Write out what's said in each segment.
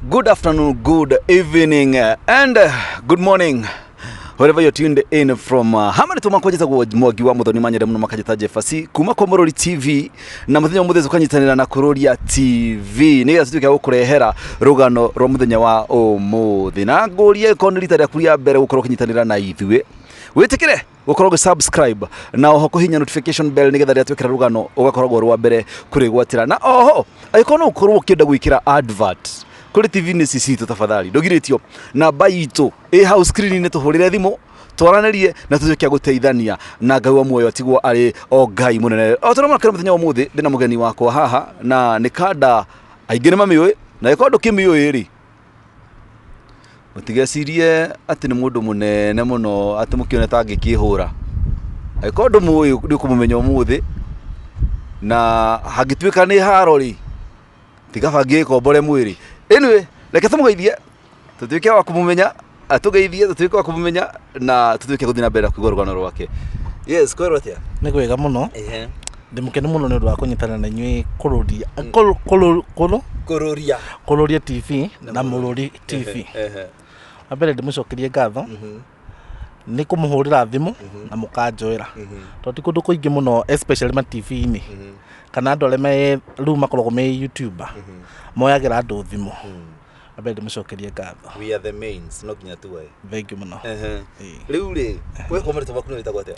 Good afternoon, good evening, and good morning. Wherever you're tuned in from, hama nĩ tũmakwa njĩtagwo Mwangi wa Mũthoni Manyende mũno makanjĩta Jefasi kuma kwa Mũrori TV na mũthenya ũmũthĩ tũkanyitanĩra na Kũrũria TV nĩgetha tũtuĩke a gũkũrehera rũgano rwa mũthenya wa ũmũthĩ. Na ngũrie korwo nĩ rita rĩaku rĩa mbere gũkorwo ũkĩnyitanĩra na ithuĩ, wĩtĩkĩre gũkorwo ũgĩ subscribe na oho kũhihinya notification bell nĩgetha rĩrĩa twekĩra rũgano ũgakoragwo ũrĩ wa mbere kũrĩgwatĩra. Na oho angĩkorwo no ũkorwo ũkĩenda gwĩkĩra advert kũrĩ TV-inĩ ici citũ, tafadhali ndũgirĩtio, namba itũ ĩ hau screen-inĩ, tũhũrĩre thimũ twaranĩrie na tũtuĩke a gũteithania, na Ngai wa muoyo atigwo arĩ o Ngai mũnene. O tũrĩa mũno mũthenya wa ũmũthĩ ndĩna mũgeni wakwa haha na nĩ kanda aingĩ nĩ mamĩũĩ, na angĩkorwo ndũkĩmĩũĩ rĩ, mũtigecirie atĩ nĩ mũndũ mũnene mũno atĩ mũkĩone ta angĩkĩhũra. Angĩkorwo ndũmũĩ, nĩ ũkũmũmenya ũmũthĩ, na hangĩtuĩka nĩ haro rĩ, tiga bangi ĩkombore mwĩrĩ. Anyway, reke tũmũgeithie tũtuĩke wa kũmũmenya, atũgeithie tũtuĩke wa kũmũmenya na tũtuĩke gũthiĩ na mbere na kũigua rũgano rwake. Yes, kwĩrwo atĩa? Nĩ kwega mũno. Ndĩ mũkenu mũno nĩ ũndũ wa kũnyitana na inyuĩ kũrũria kũrũ kũrũ Kũrũria. Kũrũria TV na Mũrũri TV. Wa mbere ndĩmũcokerie ngatho nĩ kũmũhũrĩra thimũ na mũkanjoera, tondũ ti kũndũ kũingĩ mũno, especially ma TV-inĩ kana andũ arĩa me rĩu makoragwo me YouTuber moyagĩra andũ thimũ. Wa mbere ndĩmũcokerie ngatho. We are the mains, no nginya tuoe. Thank you mũno. Rĩu rĩ, we kwa marĩtwa maku nĩ wĩtagwo atĩa?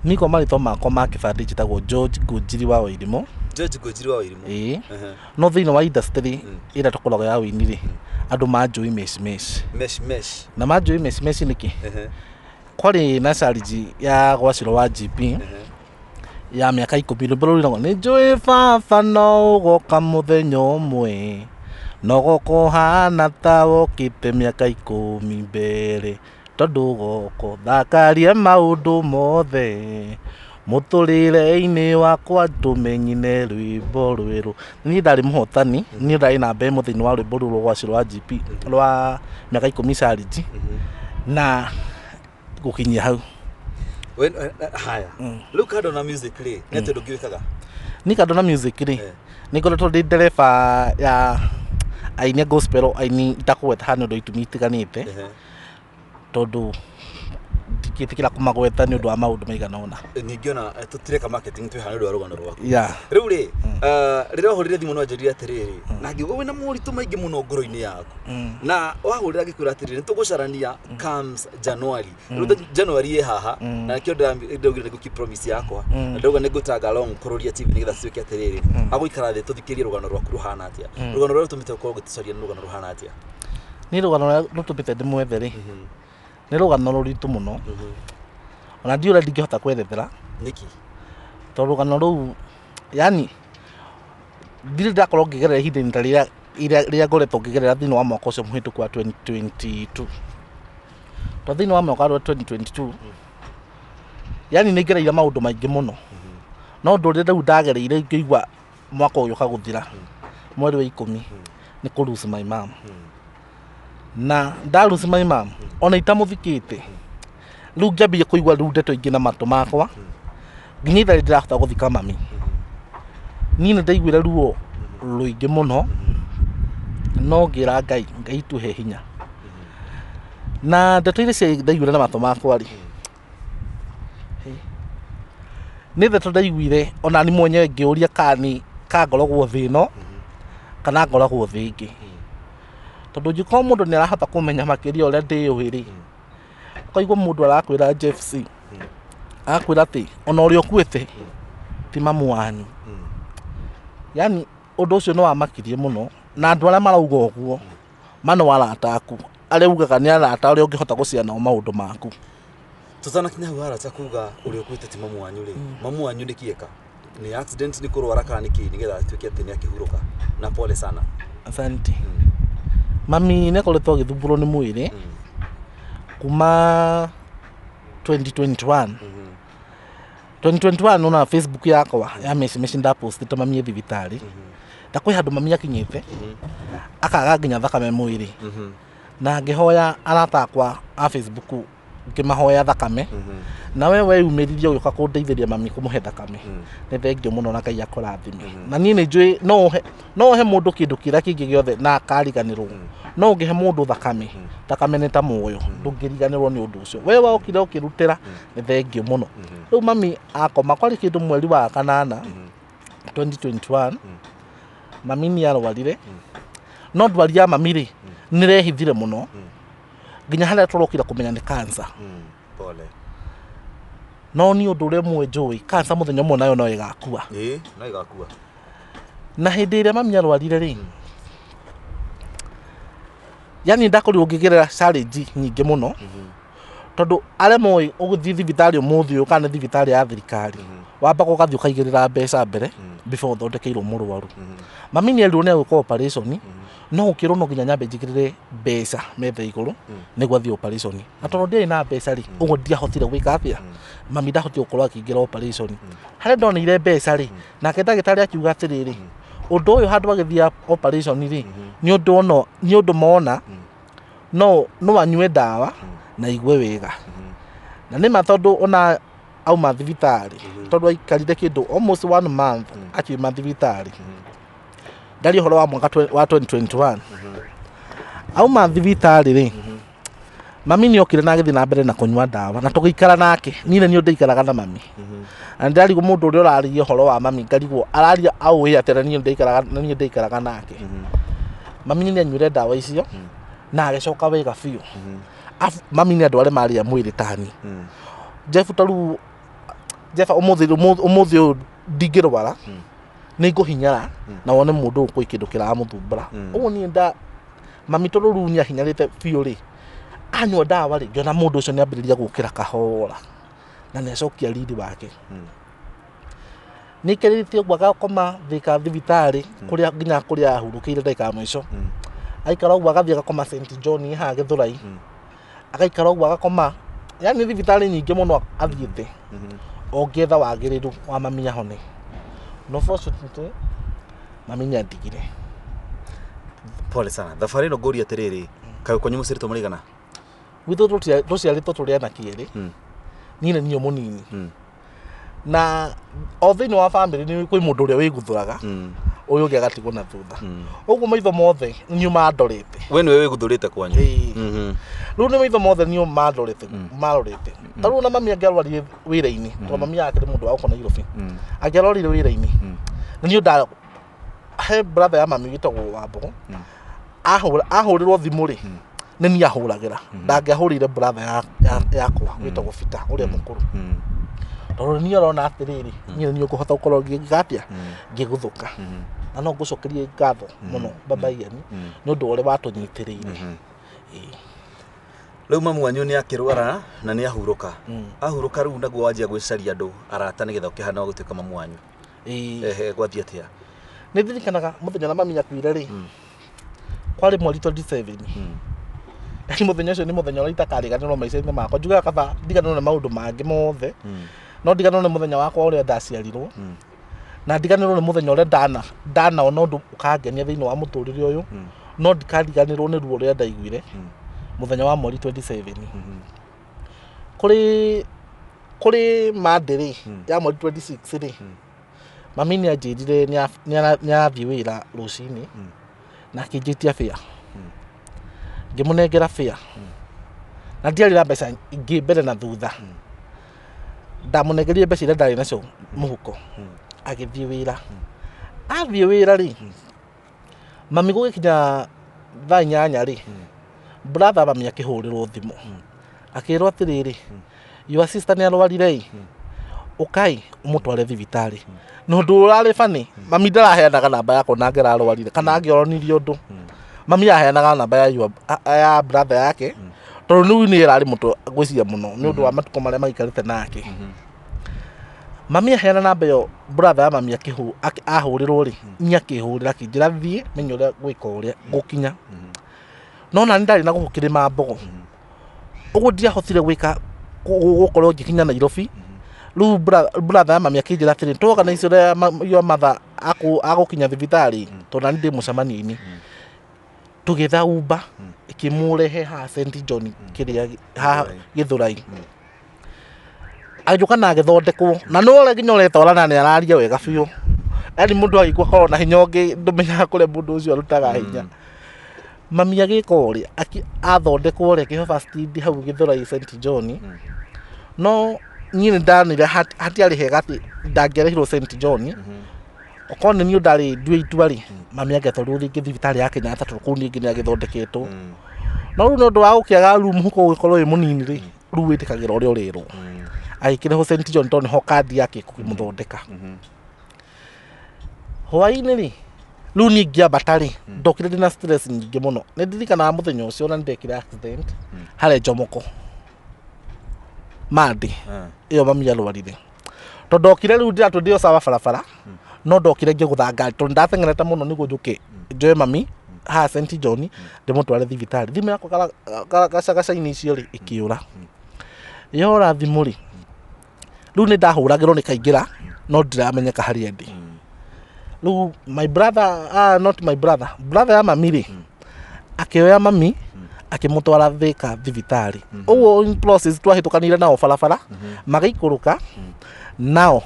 Niĩ kwa marĩtwa makwa ma kĩbandĩ njĩtagwo George Ngũnjiri wa Wairimu. George Ngũnjiri wa Wairimu. Ĩĩ. No thĩinĩ wa industry ĩrĩa tũkoragwo ya ũini rĩ, andũ manjũĩ Mesh Mesh. Mesh Mesh. Na manjũĩ Mesh Mesh nĩkĩ? Kwarĩ na challenge ya gwacĩrwo wa GP ya mĩaka 10, rwĩmbo rũu rũinagwo, "Nĩ njũĩ baba no ũgoka mũthenya ũmwe, no ũgoka ũhana ta wokĩte mĩaka 10 mbere, tondũ ũgoka ũthakarie maũndũ mothe mũtũrĩre-inĩ wakwa, ndũmenyine rwĩmbo rwerũ." Niĩ ndarĩ mũhotani, niĩ ndarĩ namba 1 thĩinĩ wa rwĩmbo rũu rwa gwacĩrwo wa GP rwa mĩaka 10 challenge na gũkinyia hau. We haya. Rĩu kando na music rĩ, nĩ atĩa ũndũ ũngĩ wĩkaga? Niĩ kando na music rĩ, nĩ ngoretwo ndĩ ndereba ya aini a gospel, aini itakũgweta haha nĩ ũndũ wa itũmi itiganĩte, tondũ ndingĩtĩkĩra kũmagweta nĩ ũndũ wa maũndũ maigana ũna. Ningĩ ona tũtireka marketing, twĩ haha nĩ ũndũ wa rũgano rwaku. Rĩu rĩ, rĩrĩa wahũrire thimũ no njĩrire atĩrĩrĩ, na ngĩigua wĩna moritũ maingĩ mũno ngoro-inĩ yaku, na wahũrĩra ngĩkwĩra atĩrĩrĩ, nĩ tũgũcarania comes January. Rĩu January ĩ haha, na nĩkĩo ndĩraugire nĩ ngũkeep promise yakwa na ndauga nĩ ngũtag along Kũrũria TV nĩgetha tuĩke atĩrĩrĩ agũikara thĩ tũthikĩrie rũgano rwaku rũhana atĩa. Rũgano rũrĩa rũtũmĩte ũkorwo ũgĩtũcaria nĩ rũgano rũhana atĩa? Niĩ rũgano rũrĩa rũtũmĩte ndĩmwethe rĩ, nĩ rũgano rũritũ mũno, ona ndiũ ũrĩa ndingĩhota kwerethera. Nĩkĩ? Tondũ rũgano rũu, yani ndirĩ ndakorwo ngĩgerera ihinda-inĩ ta rĩrĩa rĩrĩa ngoretwo ngĩgerera thĩinĩ wa mwaka ũcio mũhĩtũku wa 2022. Tondũ thĩinĩ wa mwaka wa 2022, yani nĩ ngereire maũndũ maingĩ mũno, no ũndũ ũrĩa rĩu ndagereire ngĩigua mwaka ũyũ ũka gũthira mweri wa 10 nĩ kũ lose my mom. Na nda lose my mom ona itamũthikĩte, rĩu ngĩambia kũigua rĩu ndeto ingĩ na matũ makwa nginya itharĩ ndĩrahota gũthika mami. Niĩ nĩ ndaiguire ruo rũingĩ mũno, no ngĩra Ngai, Ngai tuhe hinya. Na ndeto iria cia ndaiguire na matũ makwa rĩ, nĩ ndeto ndaiguire ona ni mwenyewe ngĩũria kana nĩ ka ngoragwo thĩ ĩno kana ngoragwo thĩ ĩngĩ, tondũ ũngĩkorwo mũndũ nĩ arahota kũmenya makĩria ũrĩa ndĩũĩ rĩ, ũkaigua mũndũ arakwĩra Jeff C, arakwĩra atĩ ona ũrĩa ũkuĩte ti mamu wanyu. Yani ũndũ ũcio nĩ wamakirie mũno, na andũ arĩa marauga ũguo mano arata aku arĩa ugaga nĩ arata arĩa ũngĩhota gũcia nao maũndũ maku. Tũtanakinya hau arata kuga ũrĩa ũkuĩte ti mamu wanyu rĩ, mamu wanyu nĩ kĩeka? Nĩ accident, nĩ kũrwara, kana nĩ kĩ nĩgetha atuĩke atĩ nĩ akĩhurũka? Na pole sana. Asante. Mami nĩ akoretwo agĩthumbũrwo nĩ mwĩrĩ kuma 2021. 2021 ona Facebook yakwa ya Messi Messi ndapostĩte mami e thibitarĩ, na kwĩ handũ mami akinyĩte akaga nginya thakame mwĩrĩ, na ngĩhoya arata akwa a Facebook, ngĩmahoya thakame. Na we weyumĩririe ũgĩũka kũndeithĩria mami kũmũhe thakame, nĩ thengio mũno na Ngai akũrathime. Na niĩ nĩ njũĩ no ũhe mũndũ kĩndũ kĩrĩa kĩngĩ gĩothe na akariganĩrwo, no ũngĩhe mũndũ thakame, thakame nĩ ta muoyo, ndũngĩriganĩrwo nĩ ũndũ ũcio. We wokire ũkĩrutĩra, nĩ thengio mũno. Rĩu mami akoma kwarĩ kĩndũ mweri wa kanana 2021, mami nĩ arwarire, no ndwari ya mami rĩ nĩ rehithire mũno nginya harĩa tũrokire kũmenya nĩ cancer. Pole. No nĩ ũndũ ũrĩa ũmwe njũĩ, cancer mũthenya ũmwe nayo no ĩgakua. Ĩĩ, no ĩgakua. Na hĩndĩ ĩrĩa mami arwarire rĩ, yani ndakorirwo ngĩgerera challenge nyingĩ mũno, tondũ arĩa moĩ ũgũthiĩ thibitarĩ ũmũthĩ ũyũ kana nĩ thibitarĩ ya thirikari, wambaga ũgathiĩ ũkaigĩrĩra mbeca mbere before ũthondekeirwo mũrwaru. Mami nĩ erirwo nĩ egwĩka operation, no gũkĩrwo no nginya nyambe njigĩrĩre mbeca metha igũrũ nĩguo athiĩ operation. Na tondũ ndiarĩ na mbeca rĩ, ũguo ndiahotire gwĩka atĩa, mami ndahotire gũkorwo akĩingĩra operation. Harĩa ndoneire mbeca rĩ, nake ndagĩtarĩ akiuga atĩrĩrĩ, ũndũ ũyũ handũ agĩthiĩ operation rĩ, nĩ ũndũ ono nĩ ũndũ mona no anyue ndawa na igue wega. Na nĩ ma tondũ ona auma thibitarĩ, tondũ aikarire kĩndũ almost one month akiuma thibitarĩ, ndaria ũhoro wa mwaka wa 2021, auma thibitarĩ rĩ, mami nĩ okire na agĩthiĩ na mbere na kũnyua ndawa na tũgĩikara nake. Niĩ nĩ niĩ ndĩikaraga na mami, na ndarigwo mũndũ ũrĩa ũraririe ũhoro wa mami, ngarigwo araria aũĩ atĩa, na niĩ ndĩikaraga na niĩ ndĩikaraga nake. Mami nĩ anyuire ndawa icio na agĩcoka wega biũ. Afu mami nĩ andũ arĩa marĩa mwĩrĩ tani Jeff, ta rĩu Jeff, ũmũthĩ ũyũ ndingĩrwara, nĩ ngũhinyara na wone mũndũ ũyũ kwĩ kĩndũ kĩramũthumbũra. Ũguo niĩ nda mami tondũ rĩu nĩ ahinyarĩte biũ rĩ, anyua ndawa rĩ, ngĩona mũndũ ũcio nĩ ambĩrĩria gũkĩra kahora na nĩ acokia riri wake. Nĩ aikarĩte ũguo agakoma Thika thibitarĩ kũrĩa nginya kũrĩa ahurũkĩire ndagĩka ya mũico. Aikara ũguo agathiĩ agakoma St John haha Gĩthũrai, agaikara ũguo agakoma, yani thibitarĩ nyingĩ mũno athiĩte ũngĩetha wagĩrĩru wa mami ahone. No fortunately mami nĩ andigire. Pole sana. Thabarĩ ĩno ngũria atĩrĩrĩ, kaĩ kwanyu mũciarĩtwo mũrĩ Gwitũ tũciarĩtwo tũrĩ anake erĩ, niĩ nĩ niĩ mũnini, na o thĩinĩ wa family nĩ kwĩ mũndũ ũrĩa wĩguthũraga, ũyũ ũngĩ agatigwo na thutha. Ũguo maitho mothe nĩ mandorete. We nĩwe wĩguthũrĩte kwanyu? Ĩĩ. Rĩu nĩ maitho mothe nĩ mandorete marorete. Ta rĩu ona mami angĩarwarire wĩra-inĩ, tondũ mami yake nĩ mũndũ wa gũkũ Nairobi, angĩarwarire wĩra-inĩ na niĩ nda he brother ya mami wĩtagwo Wambũgũ, ahũrĩrwo thimũ rĩ, nĩ niĩ ahũragĩra, ndangĩahũrĩire brother yakwa wĩtagwo Peter ũrĩa mũkũrũ, tondũ niĩ ũrona atĩrĩrĩ, niĩ nĩ ngũhota gũkorwo ngĩka atĩa, ngĩguthũka. Na no ngũcokerie ngatho mũno baba Ian nĩ ũndũ wa ũrĩa watũnyitĩrĩire. Ĩĩ. Rĩu mamu wanyu nĩ akĩrwara na nĩ ahurũka. Ahurũka rĩu naguo wanjia gwĩcaria andũ arata nĩgetha ũkĩhana wa gũtuĩka mamu wanyu. Ĩĩ. Ehe, gwathiĩ atĩa? Nĩ ndirikanaga mũthenya na mami akuire rĩ, kwarĩ mweri 27. Yani mũthenya ũcio nĩ mũthenya ũrĩa itakariganĩrwo maica-inĩ makwa. Njugaga kaba ndiganĩrwo nĩ maũndũ mangĩ mothe, no ndiganĩrwo nĩ mũthenya wakwa ũrĩa ndaciarirwo, na ndiganĩrwo nĩ mũthenya ũrĩa ndanaona ũndũ ũkangenia thĩinĩ wa mũtũrĩre ũyũ, no ndikariganĩrwo nĩ ruo rũrĩa ndaiguire mũthenya wa mweri 27. Kũrĩ Monday rĩ ya mweri 26 rĩ, mami nĩ anjĩrire nĩ arathiĩ wĩra rũcinĩ na akĩnjĩtia fare. Ngĩmũnengera fare na ndiarĩ na mbeca ingĩ mbere na thutha. Ndamũnengerire mbeca iria ndarĩ nacio mũhuko, agĩthiĩ wĩra. Athiĩ wĩra rĩ, mami gũgĩkinya thaa 8 rĩ, brother mami akĩhũrĩrwo thimũ akĩrwo atĩrĩrĩ, "Your sister nĩ arwarire ĩ, ũkai ũmũtware thibitarĩ." Na ũndũ ũrarĩ bani, mami ndaraheanaga namba yakwa na angĩrarwarire kana angĩoronirie ũndũ, mami aheanaga namba ya brother yake, tondũ rĩu nĩ ĩrarĩ mũtwe ngwĩciria mũno nĩ ũndũ wa matukũ marĩa maikarĩte nake. Mami aheana namba ĩyo, brother ya mami ahũrĩrwo rĩ, niĩ akĩhũrĩra akĩnjĩra thiĩ menye ũrĩa gwĩka ũrĩa gũkinya. No nani ndarĩ na gũkũ kĩrĩma mbogo, ũguo ndiahotire gwĩka gũkorwo ngĩkinya Nairobi. Rĩu brother ya mami akĩnjĩra atĩrĩ, tũorganize ũrĩa your mother agũkinya thibitarĩ, tondũ nani ndĩ mũcemanio-inĩ. Tũgĩetha Uber ĩkĩmũrehe haha St John kĩrĩa haha Gĩthũrai. Agĩũka na agĩthondekwo na nĩ ũrĩa nginya ũretwara na nĩ araria wega biũ. Yaani mũndũ agĩkua akoragwo na hinya ũngĩ ndũmenyaga kũrĩa mũndũ ũcio arutaga hinya. Mami agĩka ũrĩa athondekwo rĩ, akĩheo first aid hau Gĩthũrai St John. No niĩ nĩ ndonire hatiarĩ hega atĩ ndangĩarehirwo St John. Okorwo nĩ niĩ ndarĩ ndue itua rĩ, mami angĩatwarirwo rĩngĩ thibitarĩ ya Kenyatta tondũ kũu ningĩ nĩ agĩthondeketwo. No rĩu nĩ ũndũ wa gũkĩaga room mũhuko ũgĩkorwo wĩ mũnini rĩ, rĩu wĩtĩkagĩra ũrĩa ũrerwo. Agĩkĩrehwo St John tondũ nĩho kandi yake ĩkũmũthondeka. Hwaĩ-inĩ rĩ, rĩu niĩ ngĩambata rĩ, ndokire ndĩna stress nyingĩ mũno. Nĩ ndirikanaga mũthenya ũcio na nĩ ndekire accident harĩa Njomoko Monday ĩyo mami arwarire. Tondũ ndokire rĩu ndĩratũ ndĩ o sawa barabara, no ndokire ngĩgũtha ngari tondũ ndateng'erete mũno nĩguo njũke njoe mami haha St John ndĩmũtware thibitarĩ. Thimũ yakwa gacagaca-inĩ icio rĩ, ĩkĩũra. Yora thimũ rĩ, rĩu nĩ ndahũragĩrwo nĩ kaingĩra no ndiramenyeka harĩa ndĩ. Rĩu my brother, ah, not my brother, brother ya mami rĩ, akĩoya mami akĩmũtwara Thĩka thibitarĩ. Ũguo in process twahĩtũkanire nao barabara, magĩikũrũka nao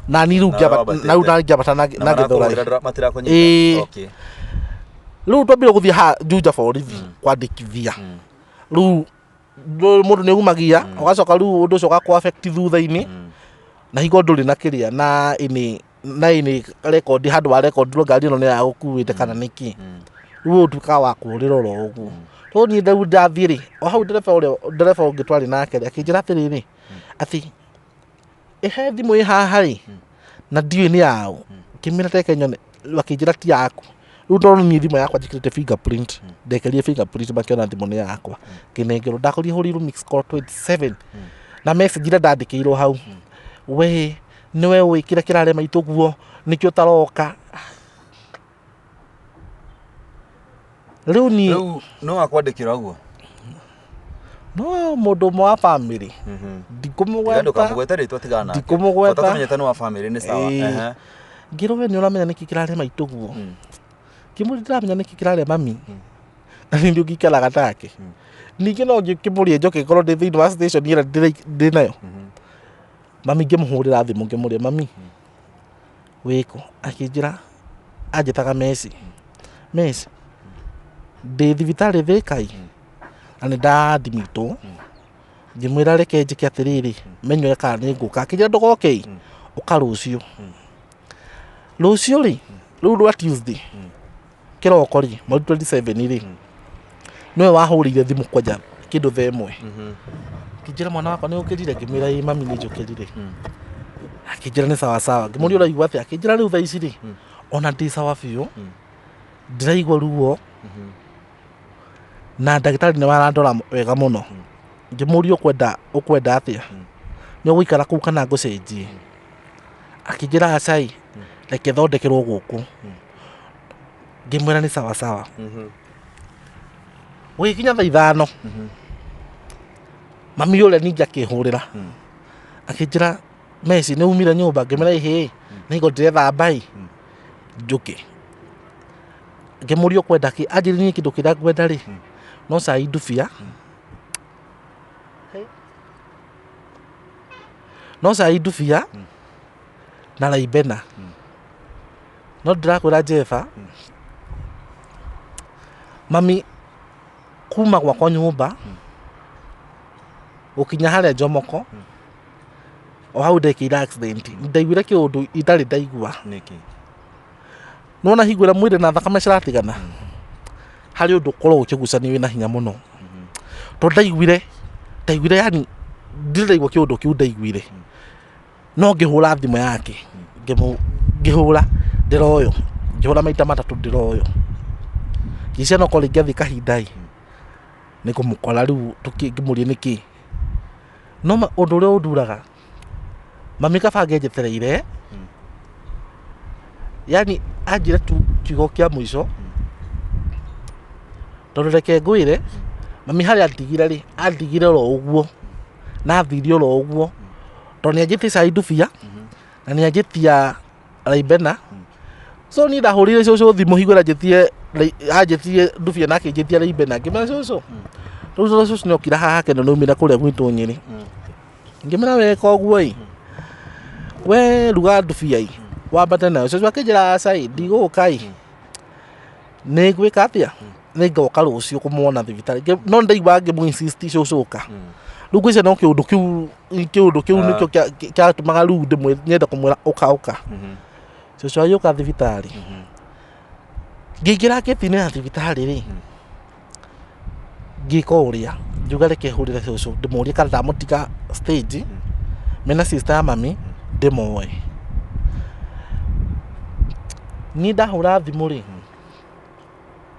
na niĩ rĩu Nawe ngĩambata wambatĩte. na rĩu na ngĩambata na Na na Gĩthũrai. marakũhũrĩra matirakũnyita. Ĩĩ. Okay. Rĩu twambire gũthiĩ ha Juja borithi kwandĩkithia. Rĩu mũndũ nĩ umagia ũgacoka rĩu ũndũ ũcio ũgakũ affect thutha-inĩ na hingo ndũrĩ na kĩrĩa na ini na ini rekondi handũ wa rekondirwo ngari ĩno nĩ yagũkuĩte kana nĩkĩ. Rĩu ũtuĩkaga wa kũũrĩra oro ũguo. Rĩu niĩ rĩu ndathiĩ rĩ, o hau ndereba ũrĩa ndereba ũngĩ twarĩ nake rĩ, akĩnjĩra atĩrĩrĩ, atĩ ĩhe thimũ ĩ haha rĩ, na ndiũĩ nĩ yaũ. Ngĩmĩra reke nyone, rĩu akĩnjĩra ti yaku. Rĩu tondũ niĩ thimũ yakwa njĩkĩrĩte fingerprint, ndekerire fingerprint makĩona thimũ nĩ yakwa. Ngĩnengerwo, ndakorire hũrĩirwo missed call 27 na message iria ndandĩkĩirwo hau. We nĩwe ũĩ kĩrĩa kĩrarĩa maitũ guo, nĩkĩo ũtaroka. Rĩu niĩ Rĩu no akwandĩkĩra ũguo. No mũndũ ũmwe wa bamĩrĩ Tiga ndikũmũgweta. ndũkamũgwete rĩtwa tigana nake. Ndikũmũgweta. Bata tũmenyete nĩ wa bamĩrĩ nĩ sawa. Ĩĩ. Ehe. Ngĩrwo we nĩ ũramenya nĩkĩ kĩrarĩa maitũ guo. Ngĩmũria ndiramenya nĩkĩ kĩrarĩa mami. Na nĩ ngĩikaraga nake. Ningĩ no ngĩkĩmũria njoke ngorwo ndĩ thĩinĩ wa station ĩrĩa ndĩ nayo. Mami ngĩmũhũrĩra thimũ ngĩmũria mami wĩkũ? Akĩnjĩra anjĩtaga Messi. Messi ndĩ thibitarĩ Thĩka ĩ na nĩ ndadimitwo. Ngĩmwĩra reke njĩke atĩrĩrĩ menyore kana nĩ ngũka. Akĩnjĩra ndũgoke ĩ ũka rũciũ. Rũciũ rĩ, rũu rwa Tuesday kĩroko rĩ, mweri 27 rĩ, nĩwe wahũrĩire thimũ kwanja kĩndũ thaa ĩmwe. Akĩnjĩra mwana wakwa nĩ ũkĩrire? Ngĩmwĩra ĩ mami nĩ njũkĩrire. Akĩnjĩra nĩ sawa sawa. Ngĩmũria ũraigua atĩa? Akĩnjĩra rĩu thaa ici rĩ, ona ndĩ sawa biũ, ndĩraigua ruo na ndagĩtarĩ nĩ arandora wega mũno. Ngĩmũria ũkwenda ũkwenda atĩa? Nĩ ũgũikara kũu kana ngũcenjie? Akĩnjĩra aca ĩ, reke thondekerwo gũkũ. Ngĩmwĩra nĩ sawa sawa. Gũgĩkinya thaa 5 mami ũrĩa ningĩ akĩhũrĩra akĩnjĩra Messi nĩ umire nyũmba? Ngĩmwĩra ĩhĩ, nĩ hingo ndĩrethamba ĩ njũke. Ngĩmũria ũkwenda kĩ? Anjĩrire niĩ kĩndũ kĩrĩa ngwenda rĩ, no cai ndubia, no cai ndubia na raibena. No ndĩrakwĩra Jeba, mami kuma gwakwa nyũmba gũkinya harĩa Njomoko, o hau ndekĩire accident, ndaiguire kĩũndũ itarĩ ndaigua. Nĩkĩ? Nĩwona hingo ĩrĩa mwĩrĩ na thakame ciratigana, harĩ ũndũ ũkoragwo ũkĩgucania wĩna hinya mũno. Tondũ ndaiguire yani ndirĩ ndaigua kĩũndũ kĩu ndaiguire. No ngĩhũra thimũ yake, ngĩhũra ndĩroywo, ngĩhũra maita matatũ ndĩroywo. Ngĩciria no korwo ingĩathiĩ kahinda ĩ, nĩ ngũmũkora rĩu ngĩmũrie nĩkĩ. No ũndũ ũrĩa ũnduraga, mami kaba angĩnjetereire, yani anjĩre tu kiugo kĩa mũico, tondũ reke ngwĩre, mami harĩa andigire rĩ, andigire oro ũguo, na athire oro ũguo, tondũ nĩ anjĩtie cai ndubia, na nĩ anjĩtia raibena. So niĩ ndahũrĩire cũcũ thimũ hingo ĩrĩa anjĩtie ndubia na akĩnjĩtia raibena, ngĩmwĩra cũcũ, rĩu tondũ cũcũ nĩ okire haha kendo nĩ aumire kũrĩa gwitũ Nyĩrĩ. Ngĩmwĩra weka ũguo ĩ, we ruga ndubia ĩ, wambate nayo. Cũcũ akĩnjĩra aca ĩ, ndigũka ĩ, nĩ ngwĩka atĩa, nĩ ngoka rũciũ kũmuona thibitarĩ. No nĩndaiguaga ngĩmũ insist cũcũ ũka. Rĩu ngwĩciria no kĩũndũ kĩu, kĩũndũ kĩu nĩkĩo kĩatũmaga rĩu nyende kũmwĩra ũka ũka. Cũcũ agĩũka thibitarĩ. Ngĩingĩra gate-inĩ ya thibitarĩ rĩ, ngĩka ũrĩa, ngiuga reke hũrĩre cũcũ ndĩmũrie kana ndamũtiga stage mena sister ya mami ndĩmoe. Niĩ ndahũra thimũ rĩ,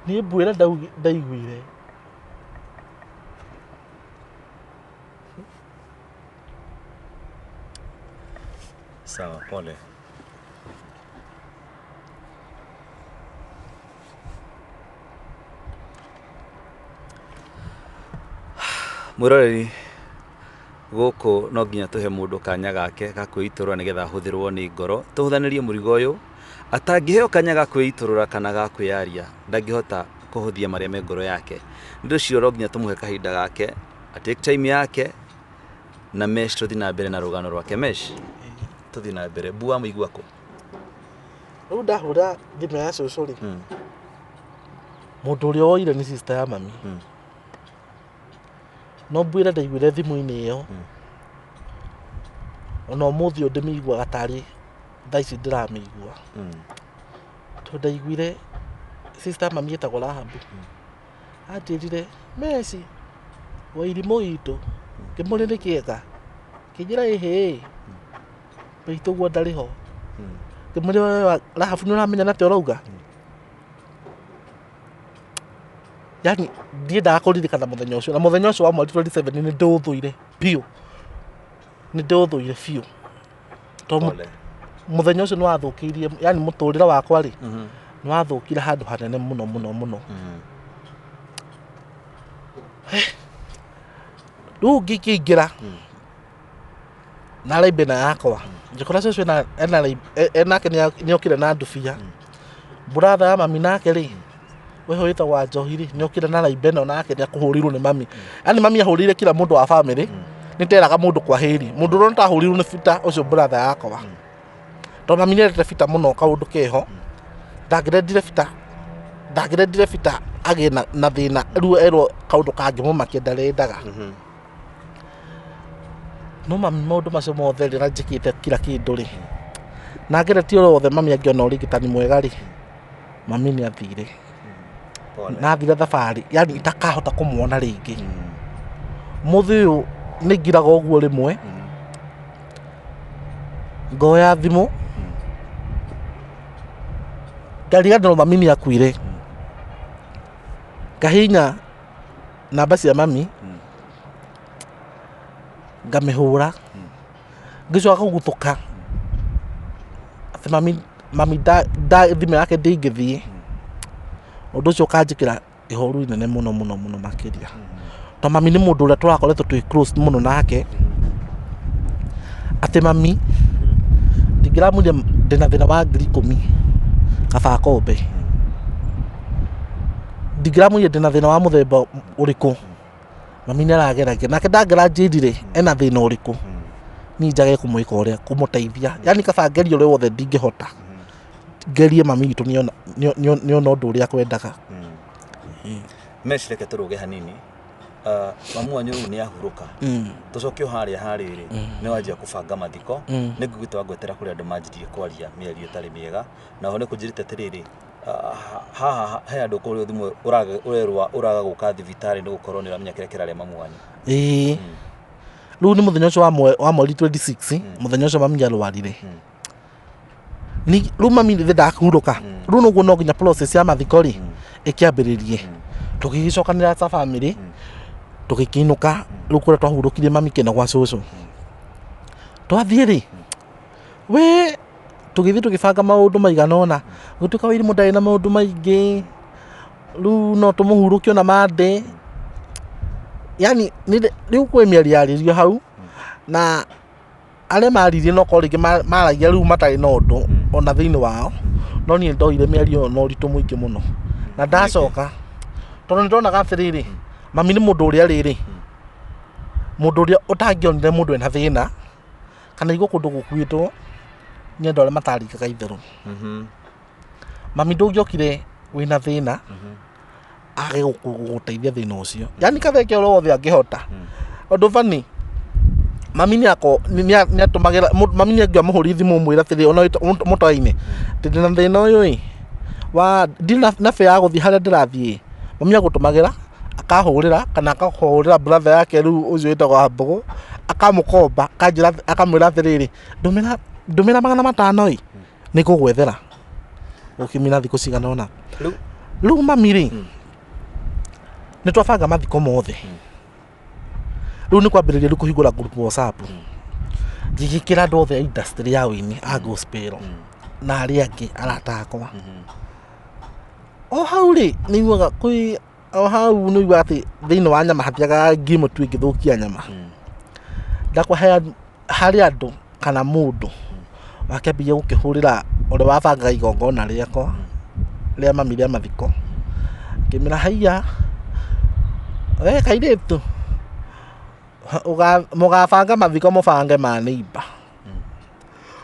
niĩ mbu ĩrĩa ndaiguire. Sawa, pole. Mwĩroreri, gũkũ no nginya tũhe mũndũ kanya gake ga kwĩitũrũra nĩgetha ahũthĩrwo nĩ ngoro. Tũhũthanĩrie mũrigo ũyũ, atangĩheo kanya ga kwĩitũrũra kana ga kwĩyaria, ndangĩhota kũhũthia marĩa me ngoro yake. Nĩ ũndũ ũcio no nginya tũmũhe kahinda gake, a take time yake, na Mesh tũthiĩ na mbere na rũgano rwake. Mesh, tũthiĩ na mbere. Mbu wamũigua kũ? Rĩu ndahũra thimũ ya cũcũ rĩ, mũndũ ũrĩa woire nĩ sister ya mami. No mbu ĩrĩa ndaiguire thimũ-inĩ ĩyo, ona ũmũthĩ ũyũ ndĩmĩiguaga tarĩ thaa ici ndĩramĩigua. Tondũ ndaiguire sister ya mami etagwo Rahabu, anjĩrire Messi wairimũ witũ, ngĩmũria nĩkĩ eka, akĩnjĩra ĩhĩ maitũ ũguo ndarĩ ho. Ngĩmũria we Rahabu nĩ ũramenya nĩ atĩa ũrauga? Yani ndiendaga kũririkana mũthenya ũcio, na mũthenya ũcio wa mweri 27 nĩ ndĩũthũire biũ, nĩ ndĩũthũire biũ. Tondũ mũthenya ũcio nĩ wathũkĩirie, yani mũtũrĩre wakwa rĩ, nĩ wathũkire handũ hanene mũno mũno mũno. Rĩu ngĩkĩingĩra na raibena yakwa, ngĩkora cũcũ enake nĩ okire na ndubia. Brother ya mami nake rĩ, we wĩtagwo Wanjohi rĩ, nĩ okire na raibena nake nĩ akũhũrĩirwo nĩ mami. Yani mami ahũrĩire kila mũndũ wa family, nĩ nderaga mũndũ kwa heri. Mũndũ ũrĩa ũtahũrĩirwo nĩ Peter ũcio brother yakwa. Tondũ mami nĩ endete Peter mũno kaũndũ keho, ndangĩrendire Peter, ndangĩrendire Peter agĩe na thĩna rĩu erwo kaũndũ kangĩmũmakia ndarendaga. No mami maũndũ macio mothe rĩ, na njĩkĩte kila kĩndũ rĩ, na ngeretie ũrĩa wothe mami angĩona ũrigitani mwega rĩ, mami nĩ athire. Na athire thabarĩ, yani itakahota kũmuona rĩngĩ. Mũthĩ ũyũ nĩ ngiraga ũguo rĩmwe, ngoya thimũ, ngariganĩrwo mami nĩ akuire. Ngahihinya namba cia mami, ngamĩhũra, ngĩcoka kũguthũka atĩ mami, mami thimũ yake ndĩngĩthiĩ. Ũndũ ũcio ũkanjĩkĩra ihoru inene mũno mũno mũno makĩria. Tondũ mami nĩ mũndũ ũrĩa tũrakoretwo twĩ close mũno nake, atĩ mami ndingĩramwĩrire ndĩna thĩna wa 10,000 kaba ngombe. Ndingĩramwĩrire ndĩna thĩna wa mũthemba ũrĩkũ, mami nĩ arageragia. Nake ndangĩranjĩrire ena thĩna ũrĩkũ, niĩ njage kũmwĩka ũrĩa, kũmũteithia. Yani kaba ngerie ũrĩa wothe ndingĩhota, ngerie mami witũ nĩona ũndũ ũrĩa akwendaga. Mesh, reke tũrũge hanini. Mamu wanyu rĩu nĩ ahurũka. Tũcoke o harĩa harĩrĩ, nĩ wanjia kũbanga mathiko. Nĩ ngũigĩte wangwetera kũrĩ andũ manjirie kwaria mĩario ĩtarĩ mĩega. Na oho nĩ kũnjĩrĩte atĩrĩrĩ, haha he andũ kũrĩa thimũ ũrerwo ũraga gũka thibitarĩ nĩ gũkorwo nĩ ũramenya kĩrĩa kĩrarĩa mamu wanyu. Ĩĩ. Rĩu nĩ mũthenya ũcio wa mweri 26, mũthenya ũcio mami arwarire. Rĩu mami nĩ ndakahurũka. Rĩu noguo no nginya process ya mathiko rĩ, ĩkĩambĩrĩrie. Tũgĩgĩcokanĩrĩra ta family, tũgĩkĩinũka rĩu kũrĩa twahurũkirie mami kĩna gwa cũcũ. Twathiĩ rĩ, we tũgĩthiĩ tũgĩbanga maũndũ maigana ũna, gũtuĩka Wairimũ ndarĩ na maũndũ maingĩ, rĩu no tũmũhurũkie ona Monday. Yani rĩu kwĩ mĩario yarĩrio hau, na arĩa maririe no korwo rĩngĩ maragia rĩu matarĩ na ũndũ ona thĩinĩ wao, no niĩ ndoire mĩario ĩyo na ũritũ mũingĩ mũno. Na ndacoka, tondũ nĩ ndonaga atĩrĩrĩ, mami nĩ mũndũ ũrĩa rĩrĩ, Mũndũ ũrĩa ũtangĩonire mũndũ ena thĩna kana igua kũndũ gũkuĩtwo nĩ andũ arĩa matarikaga itherũ. Mami ndũngĩokire wĩna thĩna age gũgũteithia thĩna ũcio, yani katheke ũrĩa wothe angĩhota. Ũndũ bani mami nĩako nĩatũmagĩra mami nĩangĩamũhũrire thimũ mwĩra atĩrĩ ona mũtoa-inĩ ndĩ na thĩna ũyũ ĩ wa ndirĩ na bĩa ya gũthiĩ harĩa ndĩrathiĩ, mami agũtũmagĩra akahũrĩra kana akahũrĩra brother yake rĩu ũcio wĩtagwo Wambũgũ akamũkomba akanjĩra akamwĩra atĩrĩrĩ, ndũmĩra ndũmĩra 500 ĩ nĩngũgwethera gũkimina thikũ cigana ũna. Rĩu Rĩu mami rĩ, nĩ twabanga mathiko mothe, rĩu nĩ kwambĩrĩria rĩu kũhingũra group WhatsApp, ngĩgĩkĩra andũ othe a industry ya ũini a gospel na arĩa angĩ arata akwa. O hau rĩ, nĩ iguaga kwĩ o hau nĩ iguaga atĩ thĩinĩ wa nyama hatiagaga ngimo tu ĩngĩthũkia nyama. Ndakwa harĩ andũ kana mũndũ wakĩambĩrĩria gũkĩhũrĩra ũrĩa wabangaga igongona rĩakwa rĩa mami rĩa mathiko, ngĩmwĩra haiya we kairĩtu, mũgabanga mathiko mũbange ma neighbor.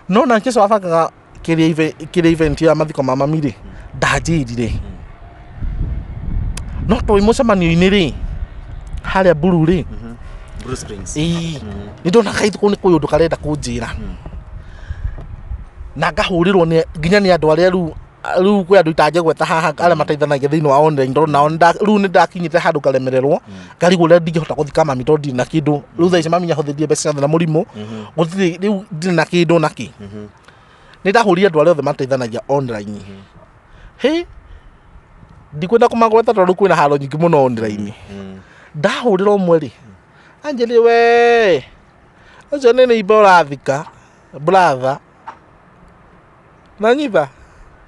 No nake ũcio wabangaga kĩrĩa event ya mathiko ma mami rĩ, ndanjĩrire. No twĩ mũcemanio-inĩ rĩ, harĩa Blue rĩ, Blue Springs. Ĩĩ, nĩ ndona kaitũ kũu nĩ kwĩ ũndũ karenda kũnjĩra na ngahũrĩrwo nĩ nginya nĩ andũ arĩa rĩu rĩu kwĩ andũ itangĩgweta haha arĩa mateithanagia thĩinĩ wa online tondũ nao rĩu nĩ ndakinyĩte handũ ngaremererwo ngarigwo ũrĩa ndingĩhota gũthika mami tondũ ndirĩ na kĩndũ. Rĩu thaa ici mami nĩahũthĩrire mbeca ciothe na mũrimũ, gũtirĩ rĩu ndirĩ na kĩndũ nakĩ. Nĩ ndahũrire andũ arĩa othe mateithanagia online, hĩ, ndikwenda kũmagweta tondũ kwĩna haro nyingĩ mũno online. Ndahũrĩra ũmwe rĩ, anjĩrire we ũcio nĩ neighbor ũrathika brother nanyita.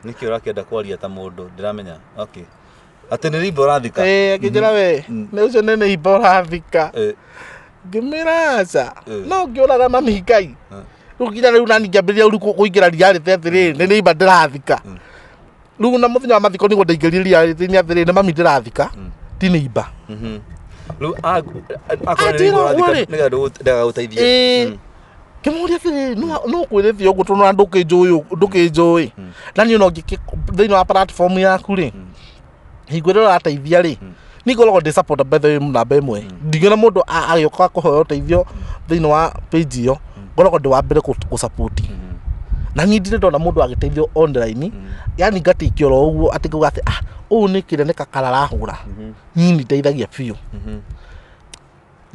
Nĩkĩ ũrakĩenda kwaria ta mũndũ ndĩramenya? Okay, atĩ nĩ rimbo ũrathika? Ĩĩ, akĩnjĩra we nĩ ũcio nĩ neighbor ũrathika. Ngĩmwĩra aca. No ngĩũraga mami Ngai rĩu nginya rĩu nani ngĩambĩrĩria rĩu kũingĩra reality atĩrĩrĩ, nĩ neighbor ndĩrathika. Rĩu na mũthenya wa mathiko nĩguo ndaingĩrire reality-inĩ atĩrĩrĩ, nĩ mami ndĩrathika, ti neighbor. Rĩu akorwo nĩ Anjĩra rimbo ũguo ũrathika rĩ. nĩgetha ndagagũteithie. Ĩĩ, ngĩmũria atĩrĩrĩ, no kwĩrĩte ũguo tondũ ona ndũkĩnjũĩ ndũkĩnjũĩ na niĩ no ngĩke thĩinĩ wa platform yaku rĩ, hingo ĩrĩa ũrateithia rĩ, niĩ ngoragwo ndĩ supporter by the way namba ĩmwe. Ndingĩona mũndũ agĩũka kũhoya ũteithio thĩinĩ wa page ĩyo, ngoragwo ndĩ wa mbere gũ support. Na niĩ ndirĩ ndona mũndũ agĩteithio online, yani ngatĩkia oro ũguo atĩ ngauga atĩ ah, ũũ nĩ kĩrĩa nĩ kakara arahũra. Niĩ nĩ ndeithagia biũ,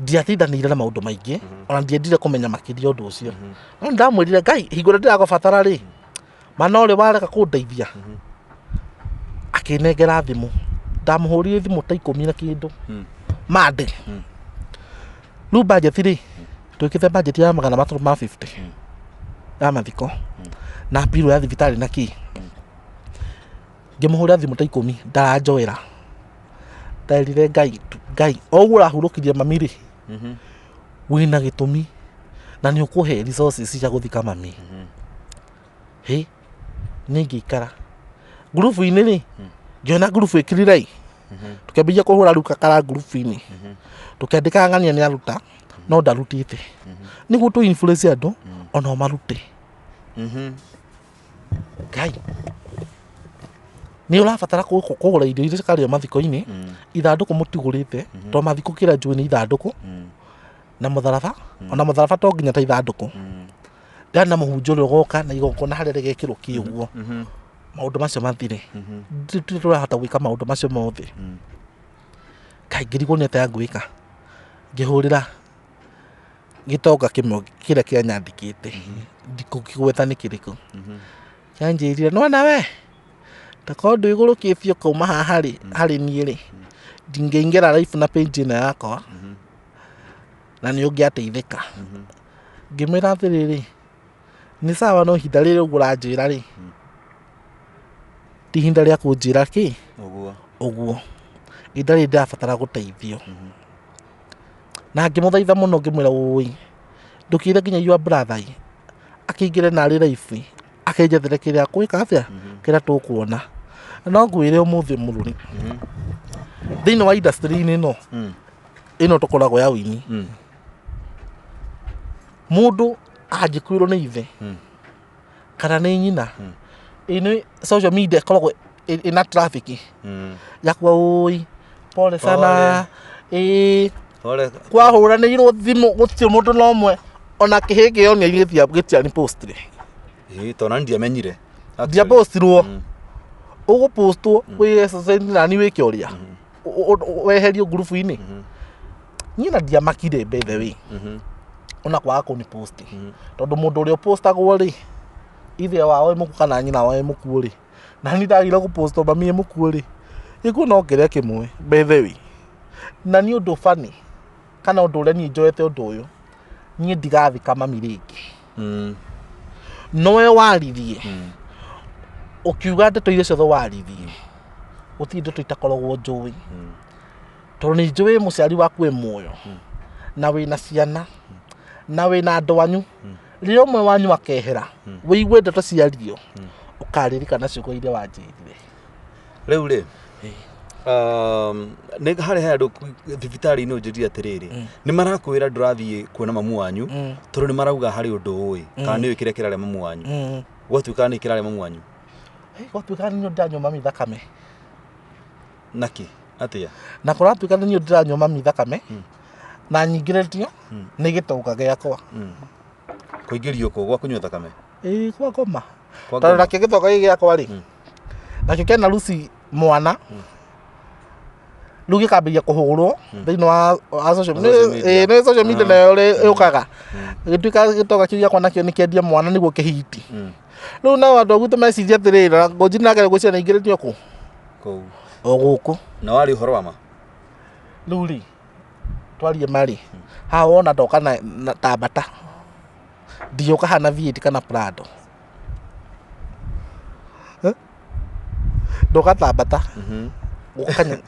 ndiatindanĩire na maũndũ maingĩ, ona ndiendire kũmenya makĩria ũndũ ũcio, no nĩ ndamwĩrire Ngai hingo ĩrĩa ndĩragũbatara rĩ, mana ũrĩa warega kũndeithia. Akĩnengera thimũ, ndamũhũrire thimũ ta 10 na kĩndũ mande. Rĩu budget rĩ, twĩkĩte budget ya 350 ya mathiko na mbirũ ya thibitarĩ na kĩ. Ngĩmũhũrĩra thimũ ta 10, ndaranjoera. Nderire Ngai, Ngai o ũguo ũrahurũkirie mami rĩ, wĩna gĩtũmi na nĩ ũkũhe resources cia gũthika mami. Hĩ, nĩ ngĩikara ngurubu-inĩ rĩ, ngĩona ngurubu ĩkirire, tũkĩambĩrĩria kũhũra rĩu kakara ngurubu-inĩ, tũkĩandĩkaga ng'ania nĩ aruta no ndarutĩte nĩguo tũ influence andũ ona o marute. Ngai nĩ ũrabatara kũgũra irio iria cikarĩo mathiko-inĩ, ithandũkũ mũtigũrĩte tondũ mathiko kĩrĩa njũĩ nĩ ithandũkũ na mũtharaba, ona mũtharaba to nginya ta ithandũkũ, ndani na mũhunjia ũrĩa ũgoka na igongona harĩa rĩgekĩrwo kĩ ũguo, maũndũ macio mathire. Tũtirĩ tũrahota gwĩka maũndũ macio mothe. Kaĩ ngĩrigwo nĩ atĩa ngwĩka, ngĩhũrĩra gĩtonga kĩmwe kĩrĩa kĩanyandĩkĩte, ndikũkĩgweta nĩ kĩrĩkũ, kĩanjĩrire nĩwona we takorwo ndwĩgũrũkĩtie ũkauma haha rĩ, harĩ niĩ rĩ, ndingĩingĩra live na page ĩno yakwa na nĩ ũngĩateithĩka. Ngĩmwĩra atĩrĩrĩ, nĩ sawa, no ihinda rĩrĩ ũguo ũranjĩra rĩ, ti ihinda rĩa kũnjĩra kĩ ũguo. Ũguo ihinda rĩrĩ ndĩrabatara gũteithio. Na ngĩmũthaitha mũno, ngĩmwĩra ũi ndũkĩre nginya your brother ĩ akĩingĩre narĩ live akĩnjethere kĩrĩa gwĩka atĩa kĩrĩa tũkuona. No ngwĩre ũmũthĩ mũrũri, thĩinĩ wa industry-inĩ ĩno ĩno tũkoragwo ya ũini, Mũndũ angĩkuĩrwo nĩ ithe kana nĩ nyina, ĩ social media ĩkoragwo ĩna traffic ya kuga ũi pole sana, ĩ Pole. Kwahũranĩirwo thimũ, gũtirĩ mũndũ na ũmwe ona kĩhĩ kĩonia gĩtiani postire. Ĩ, tondũ ndiamenyire. Ndiapostirwo. Ũgũpostwo wĩ exercise nani wĩke ũrĩa weherio ngurubu-inĩ. Niĩ na ndiamakire, by the way, ona kwaga kũni post, tondũ mũndũ ũrĩa ũpostagwo rĩ, ithe wao ĩ mũkuũ kana nyina wao ĩ mũkuũ rĩ, na niĩ ndagire gũpostwo mami ĩ mũkuũ rĩ, gĩkuũ no kĩrĩa kĩmwe, by the way. Na nĩ ũndũ funny kana ũndũ ũrĩa niĩ njoete ũndũ ũyũ, niĩ ndigathika mami rĩngĩ. Nowe waririe ũkiuga ndeto iria ciothe waririe, gũtirĩ ndeto itakoragwo njũĩ, tondũ nĩ njũĩ mũciari waku wĩ muoyo na wĩna ciana na wĩna andũ anyu. Rĩrĩa ũmwe wanyu akehera, wĩigue ndeto ciario, ũkaririkana ciugo iria wanjĩrire. Rĩu rĩ, nĩ harĩ he andũ thibitarĩ-inĩ ũnjĩrire atĩrĩrĩ, nĩ marakwĩra ndũrathiĩ kuona mamu wanyu tondũ nĩ marauga harĩ ũndũ ũĩ kana nĩ ũĩ kĩrĩa kĩrarĩa mamu wanyu. Gwatuĩka nĩ kĩrarĩa mamu wanyu? Hey, gwatuĩka nĩ ndĩranyua mami thakame. Naki atĩa? Na kũratuĩka nĩ niĩ ndĩranyua mami thakame na nyingĩrĩtio nĩ gĩtonga gĩakwa. Kũingĩrio kũ gwa kũnyua thakame? Ĩĩ, kwa ngoma. Kwa Tondũ ngoma. nakĩo gĩtonga gĩkĩ gĩakwa rĩ, nakĩo kena Lucy mwana, rĩu gĩkambĩrĩria kũhũrwo thĩinĩ wa social Social media. Ĩĩ, nĩ social media nayo rĩ yũkaga gĩtuĩka gĩtonga kĩu gĩakwa nakĩo nĩ kĩendia mwana nĩguo kĩhiti. Rĩu nao andũ a gwitũ meciria atĩrĩrĩ, na ngũnji nake ngwĩciria nĩaingĩrĩtio kũ Kũu. O gũkũ. Na warĩ ũhoro wa ma? Rĩu rĩ, twarie marĩ haha, wona ndoka na ta mbata, ndiũka hana V8 kana Prado. Eh? Ndoka ta mbata gũkanya.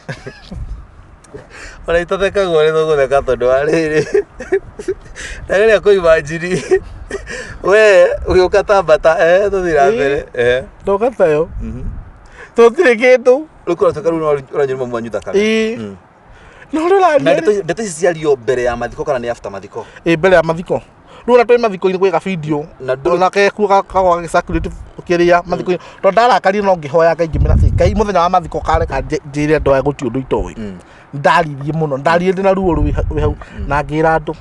Ona itathekagwo nĩ tũgũtheka tondũ wa rĩrĩ, ndageria kũimanjini we ũgĩũka ta mbata, eh, tũthiĩ na mbere, eh. Ndoka tayo tũtirĩ kĩndũ. Rĩu kũratuĩka rĩu no ũranyua mamu wanyu thakame? Ĩĩ. No Na rũraria ndeto ici ciario mbere ya mathiko kana nĩ after mathiko? Ĩ, mbere ya mathiko. Rĩu ona twĩ mathiko-inĩ gwĩ gabidio Na ndũrĩ- ona kekuo kagwa gagĩcirculate kĩrĩa mathiko-inĩ, tondũ ndarakarire no ngĩhoya Ngai ngĩmĩra atĩ Ngai, mũthenya wa mathiko kareka njĩre andũ aya gũtirĩ ũndũ itoĩ. Ndaririe mũno, ndaririe ndĩna ruo rwĩ hau, na ngĩra andũ,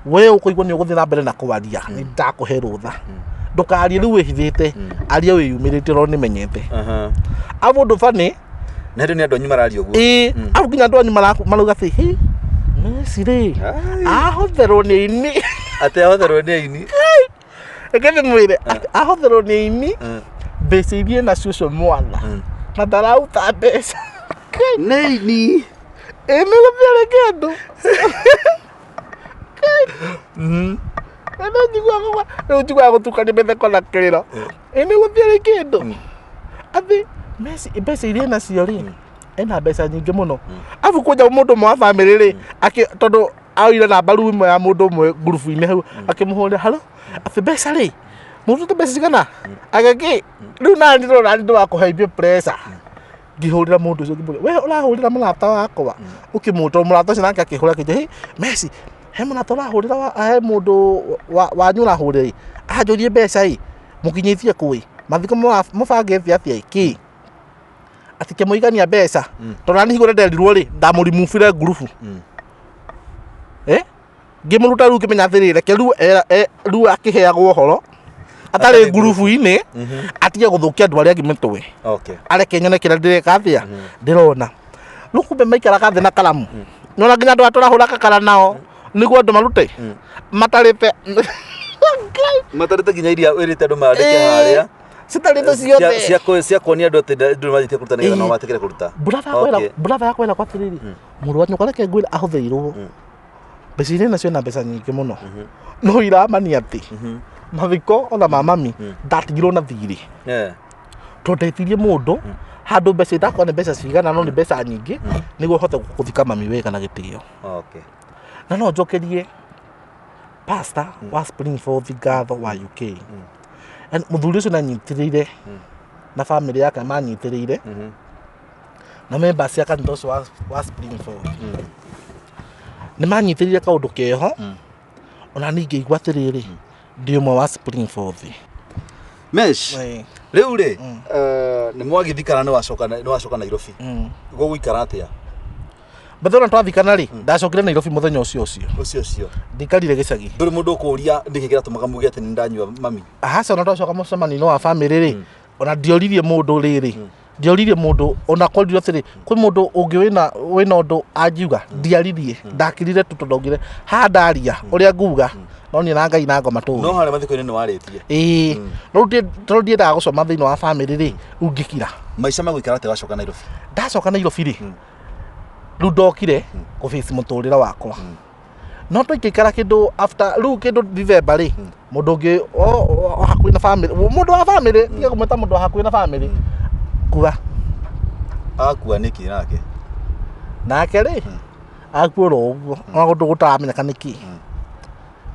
we ũkũigua nĩ ũgũthiĩ na mbere na kwaria, nĩ ndakũhe rũtha, ndũkarie rĩu wĩhithĩte, aria wĩyumĩrĩtie, no nĩmenyete abu ũndũ bani. Na hĩndĩ nĩ andũ anyu mararia ũguo? Ĩĩ, abu nginya andũ anyu marauga atĩ hi Messi rĩ Ai. ahotherwo nĩ aini. Atĩ ahotherwo nĩ aini? Reke ndĩmwĩre atĩ ahotherwo nĩ aini, mbeca iria nacio ũcio mwana na ndarauta mbeca. Nĩ aini. Ĩ, nĩ gũtiarĩ kĩndũ. Ĩ, nĩ njiguaga rĩu njiguaga gũtukania mĩtheko na kĩrĩro. Ĩ, nĩ gũtiarĩ kĩndũ atĩ Messi mbeca iria nacio rĩ, ena mbeca nyingĩ mũno. Abu kwanja mũndũ ũmwe wa bamĩrĩ rĩ, tondũ aoire namba rĩu ĩmwe ya mũndũ ũmwe ngurubu-inĩ hau, akĩmũhũrĩra, halo, atĩ mbeca rĩ, mũrutĩte mbeca cigana agĩkĩ rĩu nani ndĩrona nĩ ndĩrakũhaimbia pressure. Ngĩhũrĩra mũndũ ũcio ngĩmũria, we ũrahũrĩra mũrata wakwa ũkĩmũta mũrata ũcio, nake akĩhũra akĩnjĩra, "Hey, Messi, he mũrata ũrahũrĩra he mũndũ wanyu ũrahũrĩra ĩ, anjũrie mbeca ĩ, mũkinyĩtie kũ ĩ, mathiko mũbangĩte atĩa ĩ, kĩ atĩ kĩmũigania mbeca?" Tondũ nani hingo ĩrĩa nderirwo rĩ, ndamũrimubire ngurubu, eh, ngĩmũruta. Rĩu ngĩmenya atĩrĩrĩ, reke rĩu rĩu akĩheagwo ũhoro atarĩ Atarĩ ngurubu-inĩ, atige gũthũkia andũ arĩa angĩ mĩtwe. Areke nyone kĩrĩa ndĩreka atĩa ndĩrona. Rĩu kumbe maikaraga thĩ na karamu, nona nginya andũ aya tũrahũra kakara nao nĩguo andũ marute matarĩte. Matarĩte nginya iria wĩrĩte andũ mandĩke harĩa Citarĩte ciothe. Cia kuonia andũ atĩ andũ manjĩtie kũruta nĩgetha nao matikĩre kũruta. Brother yakwa ĩrakwa atĩrĩrĩ, mũrũ wa nyũkwa, reke ngwĩre, ahũthĩirwo mbeca iria nacio na mbeca nyingĩ mũno, no iramania atĩ mathiko ona ma mami ndatigirwo na thirĩ, tondũ ndetirie mũndũ handũ mbeca itakorwo nĩ mbeca cigana, no nĩ mbeca nyingĩ nĩguo hote gũthika mami wega na gĩtĩo. Na no njokerie pastor wa Springfield ngatho wa UK. And mũthuri ũcio nĩanyitĩrĩire na famĩlĩ yake manyitĩrĩire na members cia kanitha ũcio wa Springfield nĩ manyitĩrĩire kaũndũ keho. Ona niĩ ngĩigua atĩrĩrĩ, ndĩ ũmwe wa Spring Forth. Mesh, rĩu rĩ, nĩ mwagĩthikana, nĩ wacoka Nairobi, gũgũikara atĩa? Bethe ona twathikana rĩ, ndacokire Nairobi mũthenya ũcio ũcio. Ũcio ũcio? Ndikarire gĩcagi. Ndũrĩ mũndũ ũkũria nĩkĩ kĩratũmaga muge atĩ nĩ ndanyua mami? Aca, ona twacoka mũcemanio-inĩ wa bamĩrĩ rĩ, ona ndioririe mũndũ rĩrĩ, ndioririe mũndũ ona korirwo atĩrĩ kwĩ mũndũ ũngĩ wĩna ũndũ angiuga. Ndiaririe, ndakirire tu tondũ ndaugire haha ndaria ũrĩa nguga no niĩ na Ngai na ngoma tũĩ. No harĩa mathiko-inĩ nĩ warĩtie? Ĩĩ, no rĩu tondũ ndiendaga gũcoma thĩinĩ wa bamĩrĩ rĩ, rĩu ngĩkira. Maica magũikara atĩa wacoka Nairobi? Ndacoka Nairobi rĩ, rĩu ndokire kũbĩci mũtũrĩre wakwa, no twaikaikara kĩndũ after rĩu kĩndũ December rĩ, mũndũ ũngĩ o hakuhĩ na bamĩrĩ, mũndũ wa bamĩrĩ, tiga kũmwĩta mũndũ wa hakuhĩ na bamĩrĩ, kuga. Akua nĩkĩ nake? Nake rĩ, akua oro ũguo, ona kũndũ gũtaramenyeka nĩkĩ.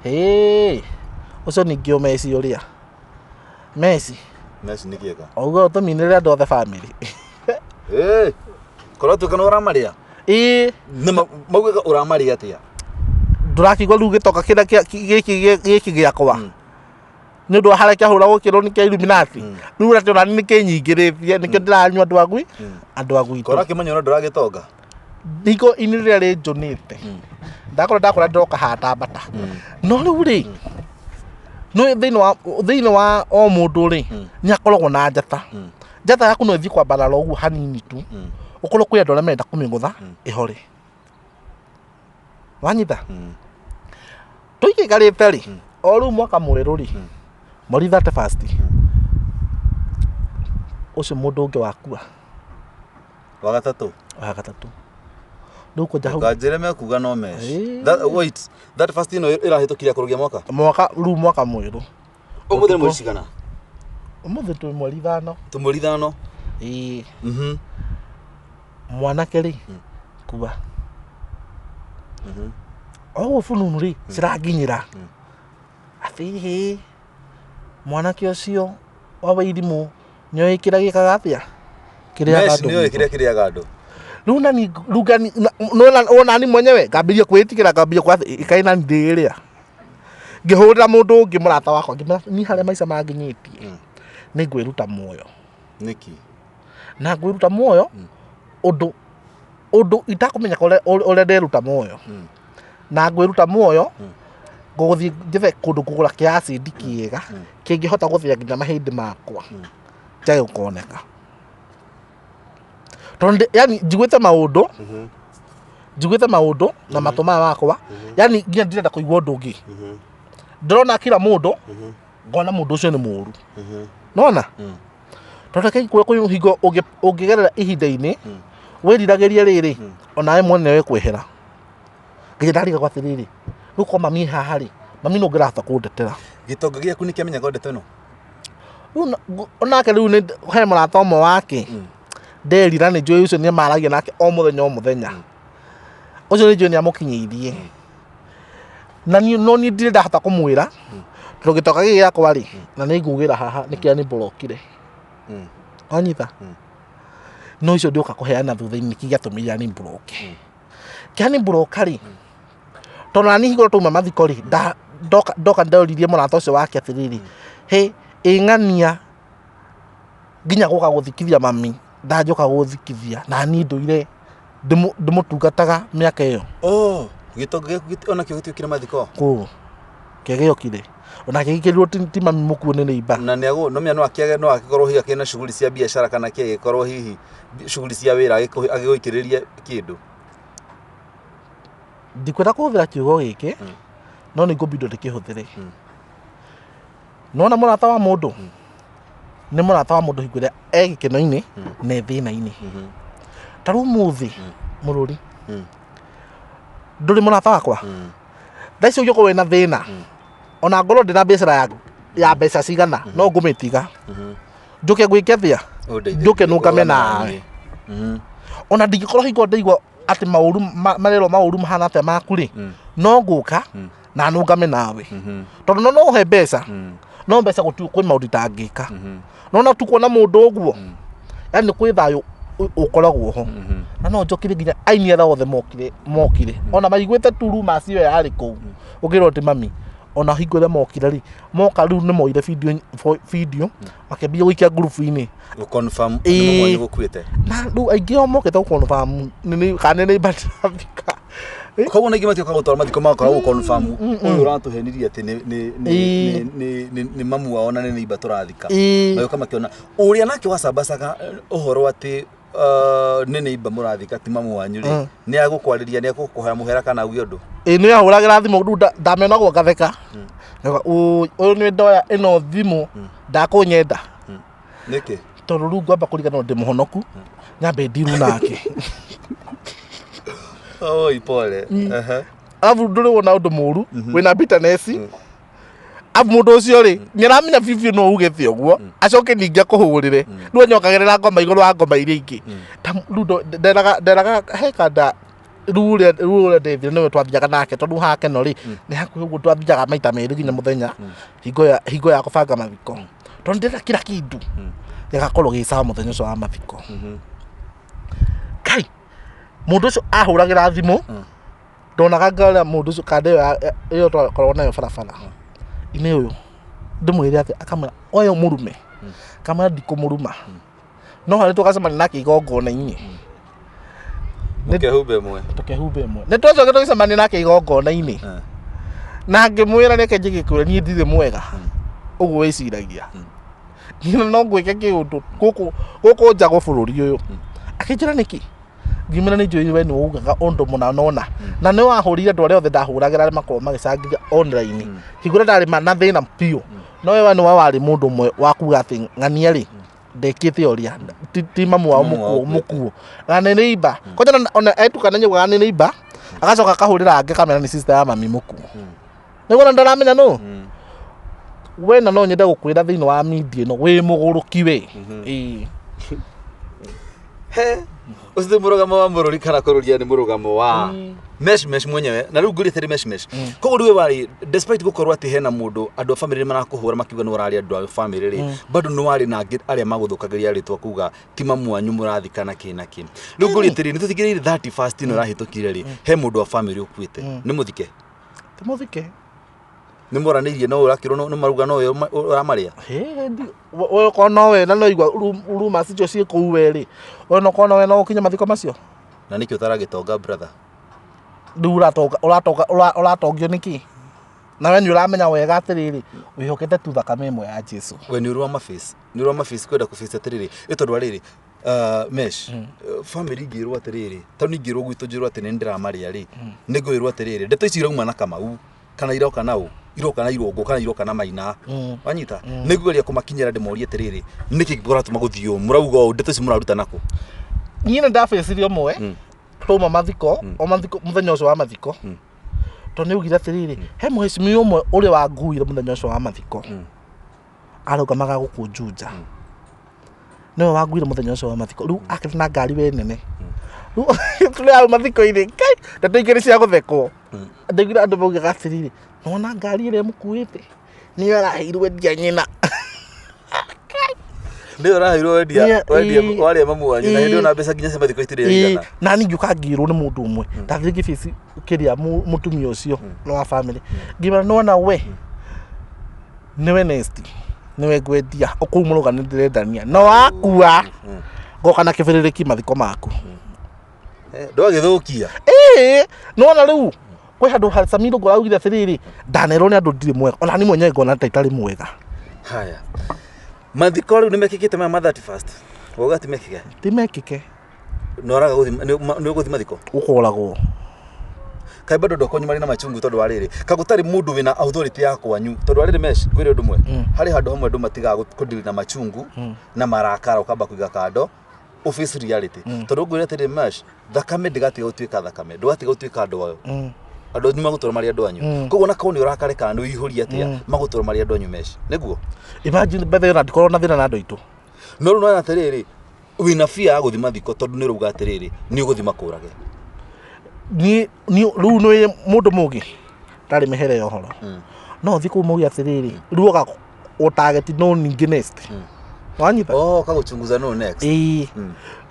Hĩ, ũcio ningĩ o Messi, ũrĩa Messi. Messi nĩ kĩeka? Ũguo tũminĩre andũ othe bamĩrĩ. Ĩ, korwo tuĩka nĩ ũramarĩa? Ĩĩ. Nĩ maugaga ũramarĩa atĩa? Ndũrakĩigua rĩu gĩtoka kĩrĩa gĩkĩ gĩakwa nĩ ũndũ wa harĩa kĩahũra gũkĩrwo nĩ kĩa Illuminati. Rĩu ũrĩa ona nĩ kĩnyingĩrĩtie, nĩkĩo ndĩranyua andũ a gwitũ. Korwo akĩmenya ũrĩa ndũragĩtonga. Hingo inĩ rĩrĩa rĩnjũnĩte, ndakorwo ndakora ndĩroka haha mbata, no rĩu rĩ, no thĩinĩ wa o mũndũ rĩ, nĩ akoragwo na njata. Njata yaku no ĩthiĩ kwambarara ũguo hanini tu, ũkorwo kwĩ andũ arĩa marenda kũmĩgũtha ĩhore. Wanyita tũikĩikarĩte rĩ, o rĩu mwaka mwerũ rĩ, mweri 31 ũcio, mũndũ ũngĩ wakua. Wa gatatũ? Wa gatatũ. Rĩu kũnja hau. Nganjĩre mekuga no Mesh. Ĩĩ. That, wait, that first ĩno ĩrahĩtũkire kũrũgia mwaka? Mwaka rĩu, mwaka mwerũ. Ũmũthĩ nĩ mweri cigana? Ũmũthĩ twĩ mweri 5. Tũ mweri 5. Ĩĩ. Mwanake rĩ, kua oguo bununu rĩ, ciranginyĩra atĩ hĩ, mwanake ũcio wa wairimũ nĩoĩ kĩrĩa gĩkaga atĩa, kĩrĩaga Mesh andũ nĩoĩ gwitũ. kĩrĩa kĩrĩaga andũ. Rĩu nani, rĩu ngani nona ni mwenyewe ngambĩrĩria kwĩtigĩra, ngambĩrĩria kwa ĩkaĩ nani ndĩrĩa ngĩhũrĩra mũndũ ũngĩ mũrata wakwa, ngĩmwĩra ni harĩa maica manginyĩtie nĩ ngwĩruta muoyo. Nĩkĩ? Na ngwĩruta muoyo ũndũ itakũmenya ũrĩa nderuta muoyo, na ngwĩruta muoyo ngũgũthiĩ njethe kũndũ kũgũra kĩa acid kĩega kĩngĩhota gũthĩa nginya mahĩndĩ makwa njage gũkoneka, tondũ yani njiguĩte maũndũ na matũ maya makwa, yani nginya ndirenda kũigua ũndũ ũngĩ. Ndĩrona kila mũndũ, ngona mũndũ ũcio nĩ mũũru, nona tondũ reke ngwĩre, kwĩ hingo ũngĩgerera ihinda-inĩ wĩriragĩrie rĩrĩ, onawe mwene wĩkwĩhera. Nginya ndarigagwo atĩrĩrĩ, rĩu ko mami haha rĩ, mami no ũngĩrahota kũndetera. Gĩtonga gĩaku nĩ kĩamenyaga ndeto ĩno? Rĩu onake rĩu nĩ he mũrata ũmwe wake nderira, nĩ njũĩ ũcio nĩ maragia nake o mũthenya o mũthenya, ũcio nĩ njũĩ nĩ amũkinyĩirie na niĩ, no niĩ ndirĩ ndahota kũmwĩra tondũ gĩtoka gĩkĩ gĩakwa rĩ, na nĩ ngugĩra haha nĩ kĩrĩa nĩ mborokire. Wanyita, no icio ndĩũka kũheana thutha-inĩ nĩkĩ gĩatũmire ni mburoke, kĩa ni mburoka rĩ, tondũ nani hingo twauma mathiko rĩ, ndoka ndoririe mũrata ũcio wake atĩrĩrĩ, he ĩng'ania nginya gũka gũthikithia mami, ndanjoka gũthikithia na niĩ ndũire ndĩmũtungataga mĩaka ĩyo. Oh, gĩtonga gĩaku onakĩo gĩtiũkire mathiko? Kũ kĩgĩokire ona gĩgĩkĩrirwo ti mami mũkuo nĩ neighbor. Na nĩ agũ no mĩa no akĩage, no akĩkorwo hihi akĩna shughuli cia biacara kana kĩ agĩkorwo hihi shughuli cia wĩra agĩgũikĩrĩrie kĩndũ. Ndikwenda kũhũthĩra kiugo gĩkĩ, no nĩ ngũbindwo ndĩkĩhũthĩre. Nona mũrata wa mũndũ nĩ mũrata wa mũndũ hingo ĩrĩa e gĩkeno-inĩ na e thĩna-inĩ. Ta rĩu ũmũthĩ mũrũri, ndũrĩ mũrata wakwa, thaa ici ũngĩkorwo wĩna thĩna, ona ngorwo ndĩna biacara ya mbeca cigana, no ngũmĩtiga njũke gwĩke atĩa? Ũndeithĩrĩrie, Njũke nũngame ũrũgame nawe. niĩ. Ona ndingĩkorwo hingo ndaigua atĩ maũru marerwo maũru mahana atĩa maku rĩ, no ngũka na nũngame nawe, tondũ no ũhe mbeca, no mbeca gũtirĩ kwĩ maũndũ itangĩka. Nona tu kuona mũndũ ũguo, yani kwĩ thayũ ũkoragwo ho. Na no njokire nginya aini arĩa othe mokire ona maiguĩte tu rumors ĩyo yarĩ kũu, ũkĩrwo atĩ mami Ona hingo ĩrĩa mokire rĩ, moka rĩu nĩ moire video, video makĩambia gũikia ngurubu-inĩ. Gũ-confirm Ĩĩ. nĩ mwanyu gũkuĩte. Na rĩu aingĩ ao mokĩte gũ-confirm kana nĩ neighbor ndĩrathika. Koguo na ingĩ matioka gũtwara mathiko magakorwo gũ-confirm ũyũ ũratũhenirie atĩ Ĩĩ. nĩ mamu wao na nĩ neighbor tũrathika. Ĩĩ. Magĩũka makĩona ũrĩa nake wacambacaga ũhoro atĩ nĩ neighbor mũrathika ti mamu wanyu rĩ, nĩ agũkwarĩria, nĩ agũkũhoya mũhera kana auge ũndũ? Ĩĩ, nĩ ahũragĩra thimũ rĩu ndamenagwo ngatheka. Ngauga, "Ũyũ nĩ ndoya ĩno thimũ ndakũnyenda." Nĩkĩ? Tondũ rĩu ngwamba kũriganĩrwo ndĩ mũhonoku, nyambe ndiru nake. Oi, pole. Arabu ndũrĩ wona ũndũ mũru wĩna bitterness, arabu mũndũ ũcio rĩ nĩ aramenya biũ biũ no ugĩte ũguo, acoke ningĩ akũhũrĩre rĩu anyokagĩrĩra ngoma igũrũ wa ngoma iria ingĩ. Rĩu nderaga he kanda rĩu ũrĩa ndethire nĩwe twathiaga nake, tondũ hake no rĩ nĩ hakuhĩ ũguo, twathiaga maita merĩ nginya mũthenya hingo ya kũbanga mathiko, tondũ ndĩrenda kila kĩndũ gĩgakorwo gĩ sawa mũthenya ũcio wa mathiko. Kai mũndũ ũcio ahũragĩra thimũ, ndonaga ngarĩa mũndũ ũcio kanda ĩyo twakoragwo nayo barabara inĩ ũyũ, ndĩmwĩre atĩ akamwĩra ũyũ mũrume, kamwĩra ndikũmũruma, no harĩ tũgacemania nake igongona-inĩ. Mũkehumbe ĩmwe. Tũkehumba ĩmwe, nĩ twacoke tũgĩcemania nake igongona-inĩ na ngĩmwĩra reke njĩgĩkwĩre, niĩ ndirĩ mwega ũguo wĩciragia, niĩ no ngwĩke kĩũndũ gũkũ njagwo bũrũri ũyũ. Akĩnjĩra nĩkĩ, ngĩmwĩra nĩ njũĩ we nĩ ugaga ũndũ mũna nona na nĩ wahũrire andũ arĩa othe ndahũragĩra arĩa makoragwo magĩcangithia online hingo ĩrĩa ndarĩ na thĩna biũ, no we nĩwe warĩ mũndũ ũmwe wa kuga atĩ ng'ania rĩ ndekĩte ũrĩa ti mamu wao. Mamu wao. Mũkuo mũkuo na nĩ neighbor kwanja ona etukana nyaugaga nĩ neighbor, agacoka akahũrĩra angĩ akamera nĩ sister ya mami mũkuo, nĩguo ona ndaramenya nũ we, na no nyende gũkwĩra thĩinĩ wa media ĩno wĩ mũgũrũki we. Ĩĩ. He ũcio ti mũrũgamo wa mũrũri kana kũrũria, nĩ mũrũgamo wa mesh mesh mwenyewe. Na rĩu ngũria atĩrĩ, mesh mesh, koguo rĩu we warĩ, despite gũkorwo atĩ hena mũndũ andũ a family marakũhũra makiuga nĩ ũrarĩ andũ a family rĩ, bado nĩ warĩ na angĩ arĩa magũthũkagĩria rĩtwa kuga ti mamu wanyu mũrathika na kĩ na kĩ. Rĩu ngũria atĩrĩ, nĩ tũthikĩrĩirie 31st ĩno ĩrahĩtũkire rĩ, he mũndũ wa family ũkuĩte, nĩ mũthike? Ti mũthike. Nĩ mwaranĩirie no ũrakĩrwo nĩ maruga no we ũramarĩa? We okorwo no we na no igua rumors icio ciĩ kũu we rĩ, we no korwo no we no ũkinye mathiko macio. Na nĩkĩ ũtaragĩtonga, brother? Rĩu ũratonga ũratonga ũratongio nĩkĩ na we nĩ ũramenya wega atĩrĩrĩ wĩhokete tu thakame ĩmwe ya Jesu. We nĩ ũrĩ wa maface, nĩ ũrĩ wa maface kwenda kũface atĩrĩrĩ, ĩ tondũ wa rĩrĩ, mesh family ingĩrwo atĩrĩrĩ, tondũ ingĩrwo gwitũ njĩrwo atĩ nĩ ndĩramarĩa rĩ, nĩ ngwĩrwo atĩrĩrĩ ndeto ici irauma na Kamau kana iroka na ũ, iroka na Irũngũ kana iroka na Maina, wanyita, nĩ ngũgeria kũmakinyĩra ndĩmorie atĩrĩrĩ, nĩkĩ kĩratũma gũthiĩ ũũ, mũrauga ũũ, ndeto ici mũraruta nakũ? Niĩ nĩ ndabĩcirie ũmwe twauma mathiko, o mathiko mũthenya ũcio wa mathiko, tondũ nĩ augire atĩrĩrĩ he mũhecimiwa ũmwe ũrĩa wanguire mũthenya ũcio wa mathiko, arũgamaga gũkũ Juja, nĩwe wanguire mũthenya ũcio wa mathiko, rĩu akĩrĩ na ngari we nene. Rĩu tũrĩ hau mathiko-inĩ, Ngai, ndeto ingĩ nĩ cia gũthekwo. Ndaiguire andũ maugaga atĩrĩrĩ, nona ngari ĩrĩa ĩmũkuĩte nĩyo araheirwo endia nyina. Nĩ ũraheirwo wendia? Wendia warĩa mamu wanyu na hĩndĩ ĩyo na mbeca nginya cia mathiko itirĩ igana. Na niĩ ngĩũka ngĩrwo nĩ mũndũ ũmwe ndathiĩ ngĩbaci kĩrĩa mũtumia ũcio no wa family, ngĩmera nĩwona we nĩwe next, nĩwe ngwendia kũu mũrauga nĩ ndĩrendania no wakua ngoka na kĩbĩrĩrĩki mathiko maku. Ndwagĩthũkia. Ĩĩ, nĩwona rĩu kwĩ handũ ha Samiro ngũraugire atĩrĩrĩ, ndanerwo nĩ andũ ndirĩ mwega, ona niĩ mwenyewe ngona ta itarĩ mwega. Haya, mathiko rĩu nĩ mekĩkĩte maya ma 31st, wauga ti mekĩke? Ti mekĩke. Nĩ waraga gũthi, nĩ ũgũthi mathiko? Ũkoragwo. Kaĩ bado andũ a kwanyu marĩ na machungu tondũ wa rĩrĩ, ka gũtarĩ mũndũ wĩna authority ya kwanyu? Tondũ wa rĩrĩ, mesh, ngwĩre ũndũ ũmwe, harĩ handũ hamwe andũ matigaga kũdeal na machungu na marakara, ũkamba kũiga kando ũface reality, tondũ ngwĩre atĩrĩ, mesh, thakame ndĩgatiga gũtuĩka thakame, ndũgatiga gũtuĩka andũ ayo, andũ anyu magũtũra marĩ andũ anyu. Koguo ona korwo nĩ ũrakare kana nĩ ũihũrie atĩa, magũtũra marĩ andũ anyu, mesh, nĩguo. Imagine bethe na ndikorwo na thĩna na andũ aitũ. No rĩu nona atĩrĩrĩ, wĩna bia ya gũthi mathiko tondũ nĩ ũrauga atĩrĩrĩ nĩ ũgũthi makũrage. Niĩ rĩu nĩ mũndũ mũgĩ ndarĩ mĩhere ya ũhoro, no ũthiĩ kũu mauge atĩrĩrĩ rĩu oga ũtarget no ningĩ next, wanyita? Oh, kagũchunguza no next. Ĩĩ.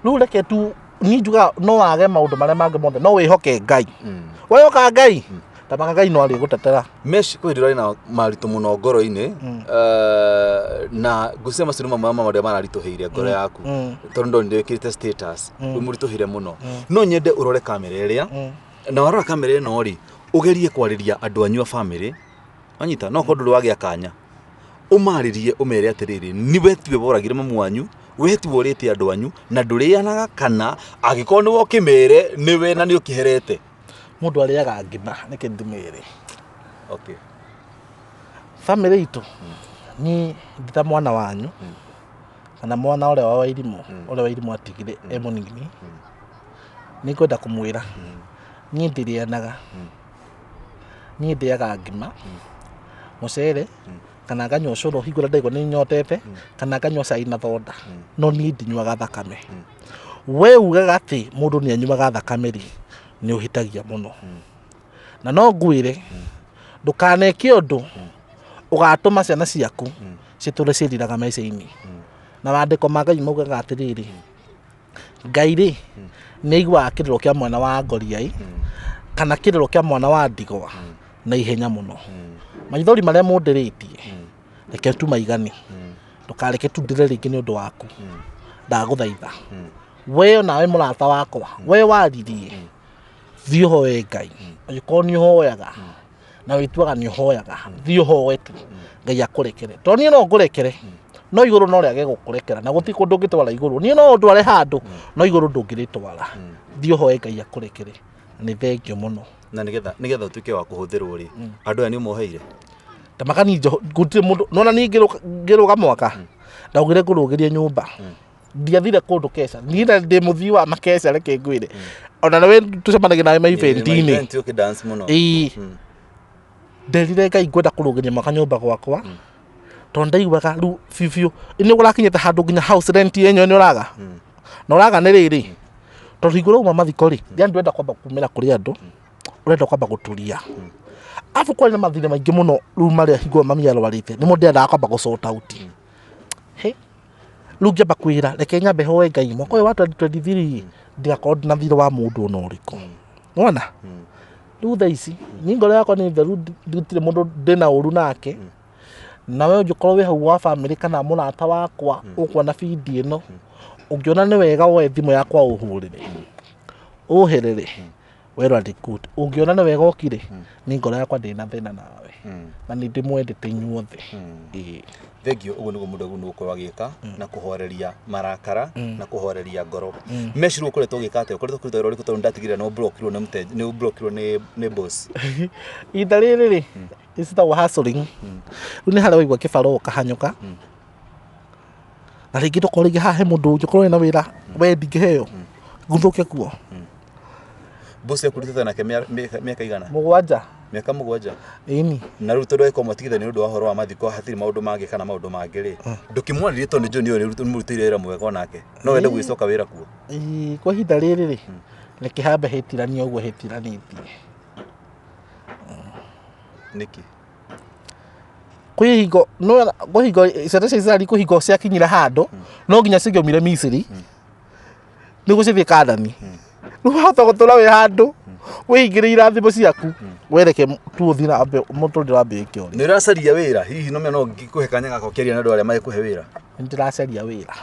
Rĩu reke tu niĩ njugaga no wage maũndũ marĩa mangĩ mothe, no wĩhoke Ngai. Wehoka Ngai Tamaka Ngai no arĩgũtetera. Mesh kwĩ ndĩrarĩ na maritũ mũno ngoro-inĩ, na ngwĩciria macio nĩ mamwe ma marĩa mararitũhĩire ngoro yaku, tondũ ndonire wĩkĩrĩte status wĩ mũritũhĩre mũno. No nyende ũrore kamera ĩrĩa, na warora kamera ĩno rĩ, ũgerie kwarĩria andũ anyu a bamĩrĩ, wanyita, no korwo ndũrĩ wagĩa kanya, ũmarĩrie ũmere atĩrĩrĩ, niwe tiwe woragire mamu wanyu, we tiwe ũrĩte andũ anyu, na ndũrĩanaga, kana angĩkorwo nĩwe ũkĩmere nĩwe na nĩ ũkĩherete. Mũndũ arĩaga ngima nĩkĩ ndimĩrĩ. Okay. Bamĩrĩ itũ, niĩ ndĩ ta mwana wanyu, kana mwana ũrĩa wa Wairimũ, ũrĩa Wairimũ atigire e mũnini, nĩ ngwenda kũmwĩra niĩ ndirĩanaga, niĩ ndĩaga ngima, mũcere, kana nganyua ũcũrũ hingo ĩrĩa ndaigua nĩ nyotete, kana nganyua cai na thonda, no niĩ ndinyuaga thakame. We ugaga atĩ mũndũ nĩ anyuaga thakame rĩ, nĩ ũhĩtagia mũno. Na no ngwĩre ndũkaneke ũndũ ũgatũma ciana ciaku citũre ciĩriraga maica-inĩ. Na maandĩko ma Ngai maugaga atĩrĩrĩ, Ngai rĩ nĩ aiguaga kĩrĩro kĩa mwana wa ngoriai kana kĩrĩro kĩa mwana wa ndigwa na ihenya mũno. Maithori marĩa mũndĩrĩtie reke tu maigane, ndũkareke tu ndĩre rĩngĩ nĩ ũndũ waku. Ndagũthaitha we onawe mũrata wakwa, we waririe, thiĩ ũhoe Ngai. Angĩkorwo nĩ ũhoyaga na wĩtuaga nĩ ũhoyaga, thiĩ ũhoe tu Ngai akũrekere, tondũ niĩ no ngũrekere, no igũrũ no rĩage gũkũrekera, na gũtirĩ kũndũ ũngĩtwara igũrũ. Niĩ no ũndware handũ, no igũrũ ndũngĩrĩtwara. Thiĩ ũhoe Ngai akũrekere. Nĩ thengio mũno. Na nĩgetha ũtuĩke wa kũhũthĩrwo rĩ, andũ aya nĩ ũmoheire? Tamaka niĩ gũtirĩ mũndũ nona niĩ ngĩrũga mwaka ndaugire ngũrũgĩrie nyũmba, ndiathire kũndũ keca, niĩ na ndĩ mũthii wa makeca, reke ngwĩre, ona nawe tũcemanagia nawe ma event-inĩ. Event ũkĩ-dance mũno. Ĩĩ, nderire Ngai ngwenda kũrũgĩria mwaka nyũmba gwakwa, tondũ ndaiguaga rĩu biũ biũ nĩ ũrakinyĩte handũ nginya house rent yenyewe nĩ ũraga, na ũraga nĩ rĩrĩ, tondũ hingo ĩrĩa uma mathiko rĩ, yani ndũrenda kwamba kumĩra kũrĩ andũ, ũrenda kwamba gũturia. Arabu kwarĩ na mathĩna maingĩ mũno rĩu marĩa hingo ĩyo mami arwarĩte, nĩmo ndĩrendaga kwamba gũ sort out. He rĩu ngĩamba kwĩra reke nyambe hoe Ngai mwaka ũyũ wa 2023 ndigakorwo ndĩna thirĩ wa mũndũ ona ũrĩkũ, nĩwona. Rĩu thaa ici niĩ ngoro yakwa nĩ theru, gũtirĩ mũndũ ndĩna ũru nake. Nawe ũngĩkorwo wĩ hau wa bamĩrĩ kana mũrata wakwa ũkuona bindi ĩno, ũngĩona nĩ wega woe thimũ yakwa ũhũrĩre ũherere, well and good. Ũngĩona nĩ wega ũkire, nĩ ngoro yakwa ndĩna thĩna nawe, na nĩ ndĩmwendete inyuothe. Ĩĩ. Thengio. Ũguo nĩguo mũndũ agĩrĩirwo nĩ gũkorwo agĩka na kũhoreria marakara na kũhoreria ngoro. Mesh, rĩu ũkoretwo ũgĩka atĩa? Ũkoretwo ũkĩruta wĩra ũrĩkũ, tondũ ndatigĩrĩra nĩ ũblokirwo nĩ mũteja, nĩ ũblokirwo nĩ boss? Ihinda rĩrĩ rĩ icitagwo hustling. Rĩu nĩ harĩa waigua kĩbarũa ũkahanyũka, na rĩngĩ ndũkorwo rĩngĩ haha he mũndũ ũngĩkorwo wĩna wĩra we ndingĩheo nguthũke kuo. Boss yaku ũrutĩte nake mĩaka igana? 7. Mĩaka 7? Ĩni. Na rĩu tondũ agĩkorwo mwatigithania nĩ ũndũ wa ũhoro wa mathiko, hatirĩ maũndũ mangĩ kana maũndũ mangĩ rĩ, ndũkĩmwarĩrie, tondũ nĩ njũĩ nĩ mũrutĩire wĩra mwega onake, no wende gũgĩcoka wĩra kuo? Ĩĩ, kwa ihinda rĩrĩ rĩ, reke hambe hĩtiranie ũguo hĩtiranĩtie. Nĩkĩ? Kwĩ hingo no kwĩ hingo ciana cia Isiraeli, kwĩ hingo ciakinyire handũ no nginya cingĩaumire Misiri nĩguo cithiĩ Kaanani. Rĩu wahota gũtũra wĩ handũ wĩhingĩrĩire irathimo ciaku, wereke tu ũthiĩ na mbere mũtũrĩre wambĩrĩrie ũrĩa. Nĩ ũracaria wĩra hihi? No no ngĩkũhe kanya gaka ũkĩaria na andũ arĩa magĩkũhe wĩra. Nĩ ndĩracaria wĩra.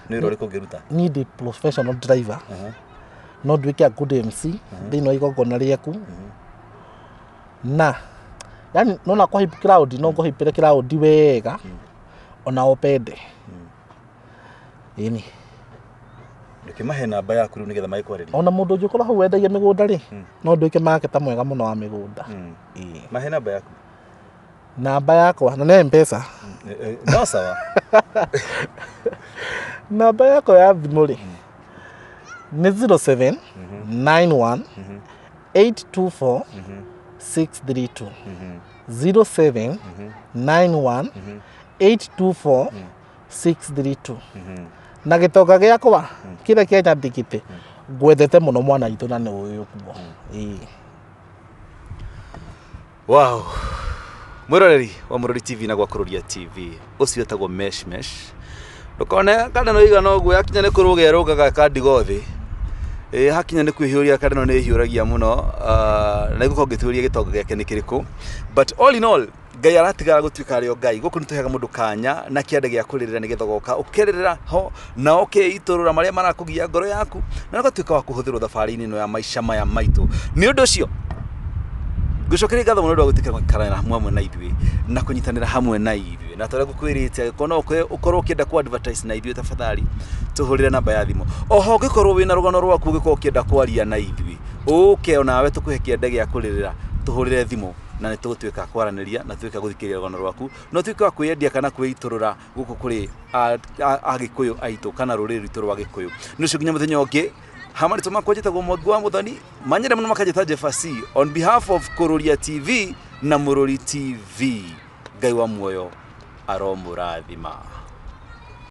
Nĩ wĩra ũrĩkũ ũngĩruta? Niĩ ndĩ professional driver, no nduĩke a good MC thĩinĩ wa igongona rĩaku, na yani nona kũhype crowd, no ngũhypĩre crowd wega ona ũpende, ĩni. Ndũkĩmahe namba yaku rĩu nĩgetha magĩkwarĩrie. Ona mũndũ ũngĩkorwo hau wendagia mĩgũnda rĩ, no nduĩke marketer mwega mũno wa mĩgũnda. Ĩĩ. Mahe namba yaku. Namba yakwa na nĩ Mpesa. No sawa. Namba yakwa ya thimũ rĩ nĩ 07 91 824 632, 07 91 824 632. Na gĩtonga gĩakwa kĩrĩa kĩanyandĩkĩte, ngwendete mũno mwana witũ, na nĩ ũĩ ũguo. Ĩĩ. Wow, mwĩroreri wa Mũrori TV na Gwakũrũria TV, ũcio wĩtagwo Mesh Mesh. Ndũkone kana no igana ũguo yakinya nĩ kũrũga ĩrũgaga kandigo thĩ. Ĩ hakinya nĩ kwĩhiũria kareno nĩ ĩhiũragia mũno, na igũkorwo ngĩtuĩria gĩtonga gĩake nĩ kĩrĩkũ. But all in all, Ngai aratigara gũtuĩka arĩ o Ngai. Gũkũ nĩ tũheaga mũndũ kanya na kĩande gĩa kũrĩrĩra nĩgetha ũgoka ũkerĩrĩra ho na ũkeitũrũra marĩa marakũgia ngoro yaku na ũgatuĩka wa kũhũthĩrwo thabarĩ-inĩ ĩno ya maica maya maitũ. Nĩ ũndũ ũcio ngũcokeria ngatho mũno nĩ ũndũ wa gwĩtĩkĩra gũikara hamwe na ithuĩ na kũnyitanĩra hamwe na ithuĩ. Na ta ũrĩa ngũkwĩrĩte, angĩkorwo no ũkorwo ũkĩenda kũ advertise na ithuĩ, tafadhali tũhũrĩre namba ya thimũ. Oho ũngĩkorwo wĩna rũgano rwaku ũngĩkorwo ũkĩenda kwaria na ithuĩ, ũke onawe tũkũhe kĩande gĩa kũrĩrĩra, tũhũrĩre thimũ na nĩ tũgũtuĩka kwaranĩria na tuĩka gũthikĩrĩria rũgano rwaku na ũtuĩke wa kwĩyendia kana kwĩitũrũra gũkũ kũrĩ Agĩkũyũ aitũ kana rũrĩrĩ rwitũ rwa Gĩkũyũ. Nĩ ũcio nginya mũthenya ũngĩ, ha marĩtwa makwa njĩtagwo Mwangi wa Mũthoni, manyende mũno makanjĩta Jefasi, on behalf of Kũrũria TV na Mũrũri TV. Ngai wa muoyo aromũrathima.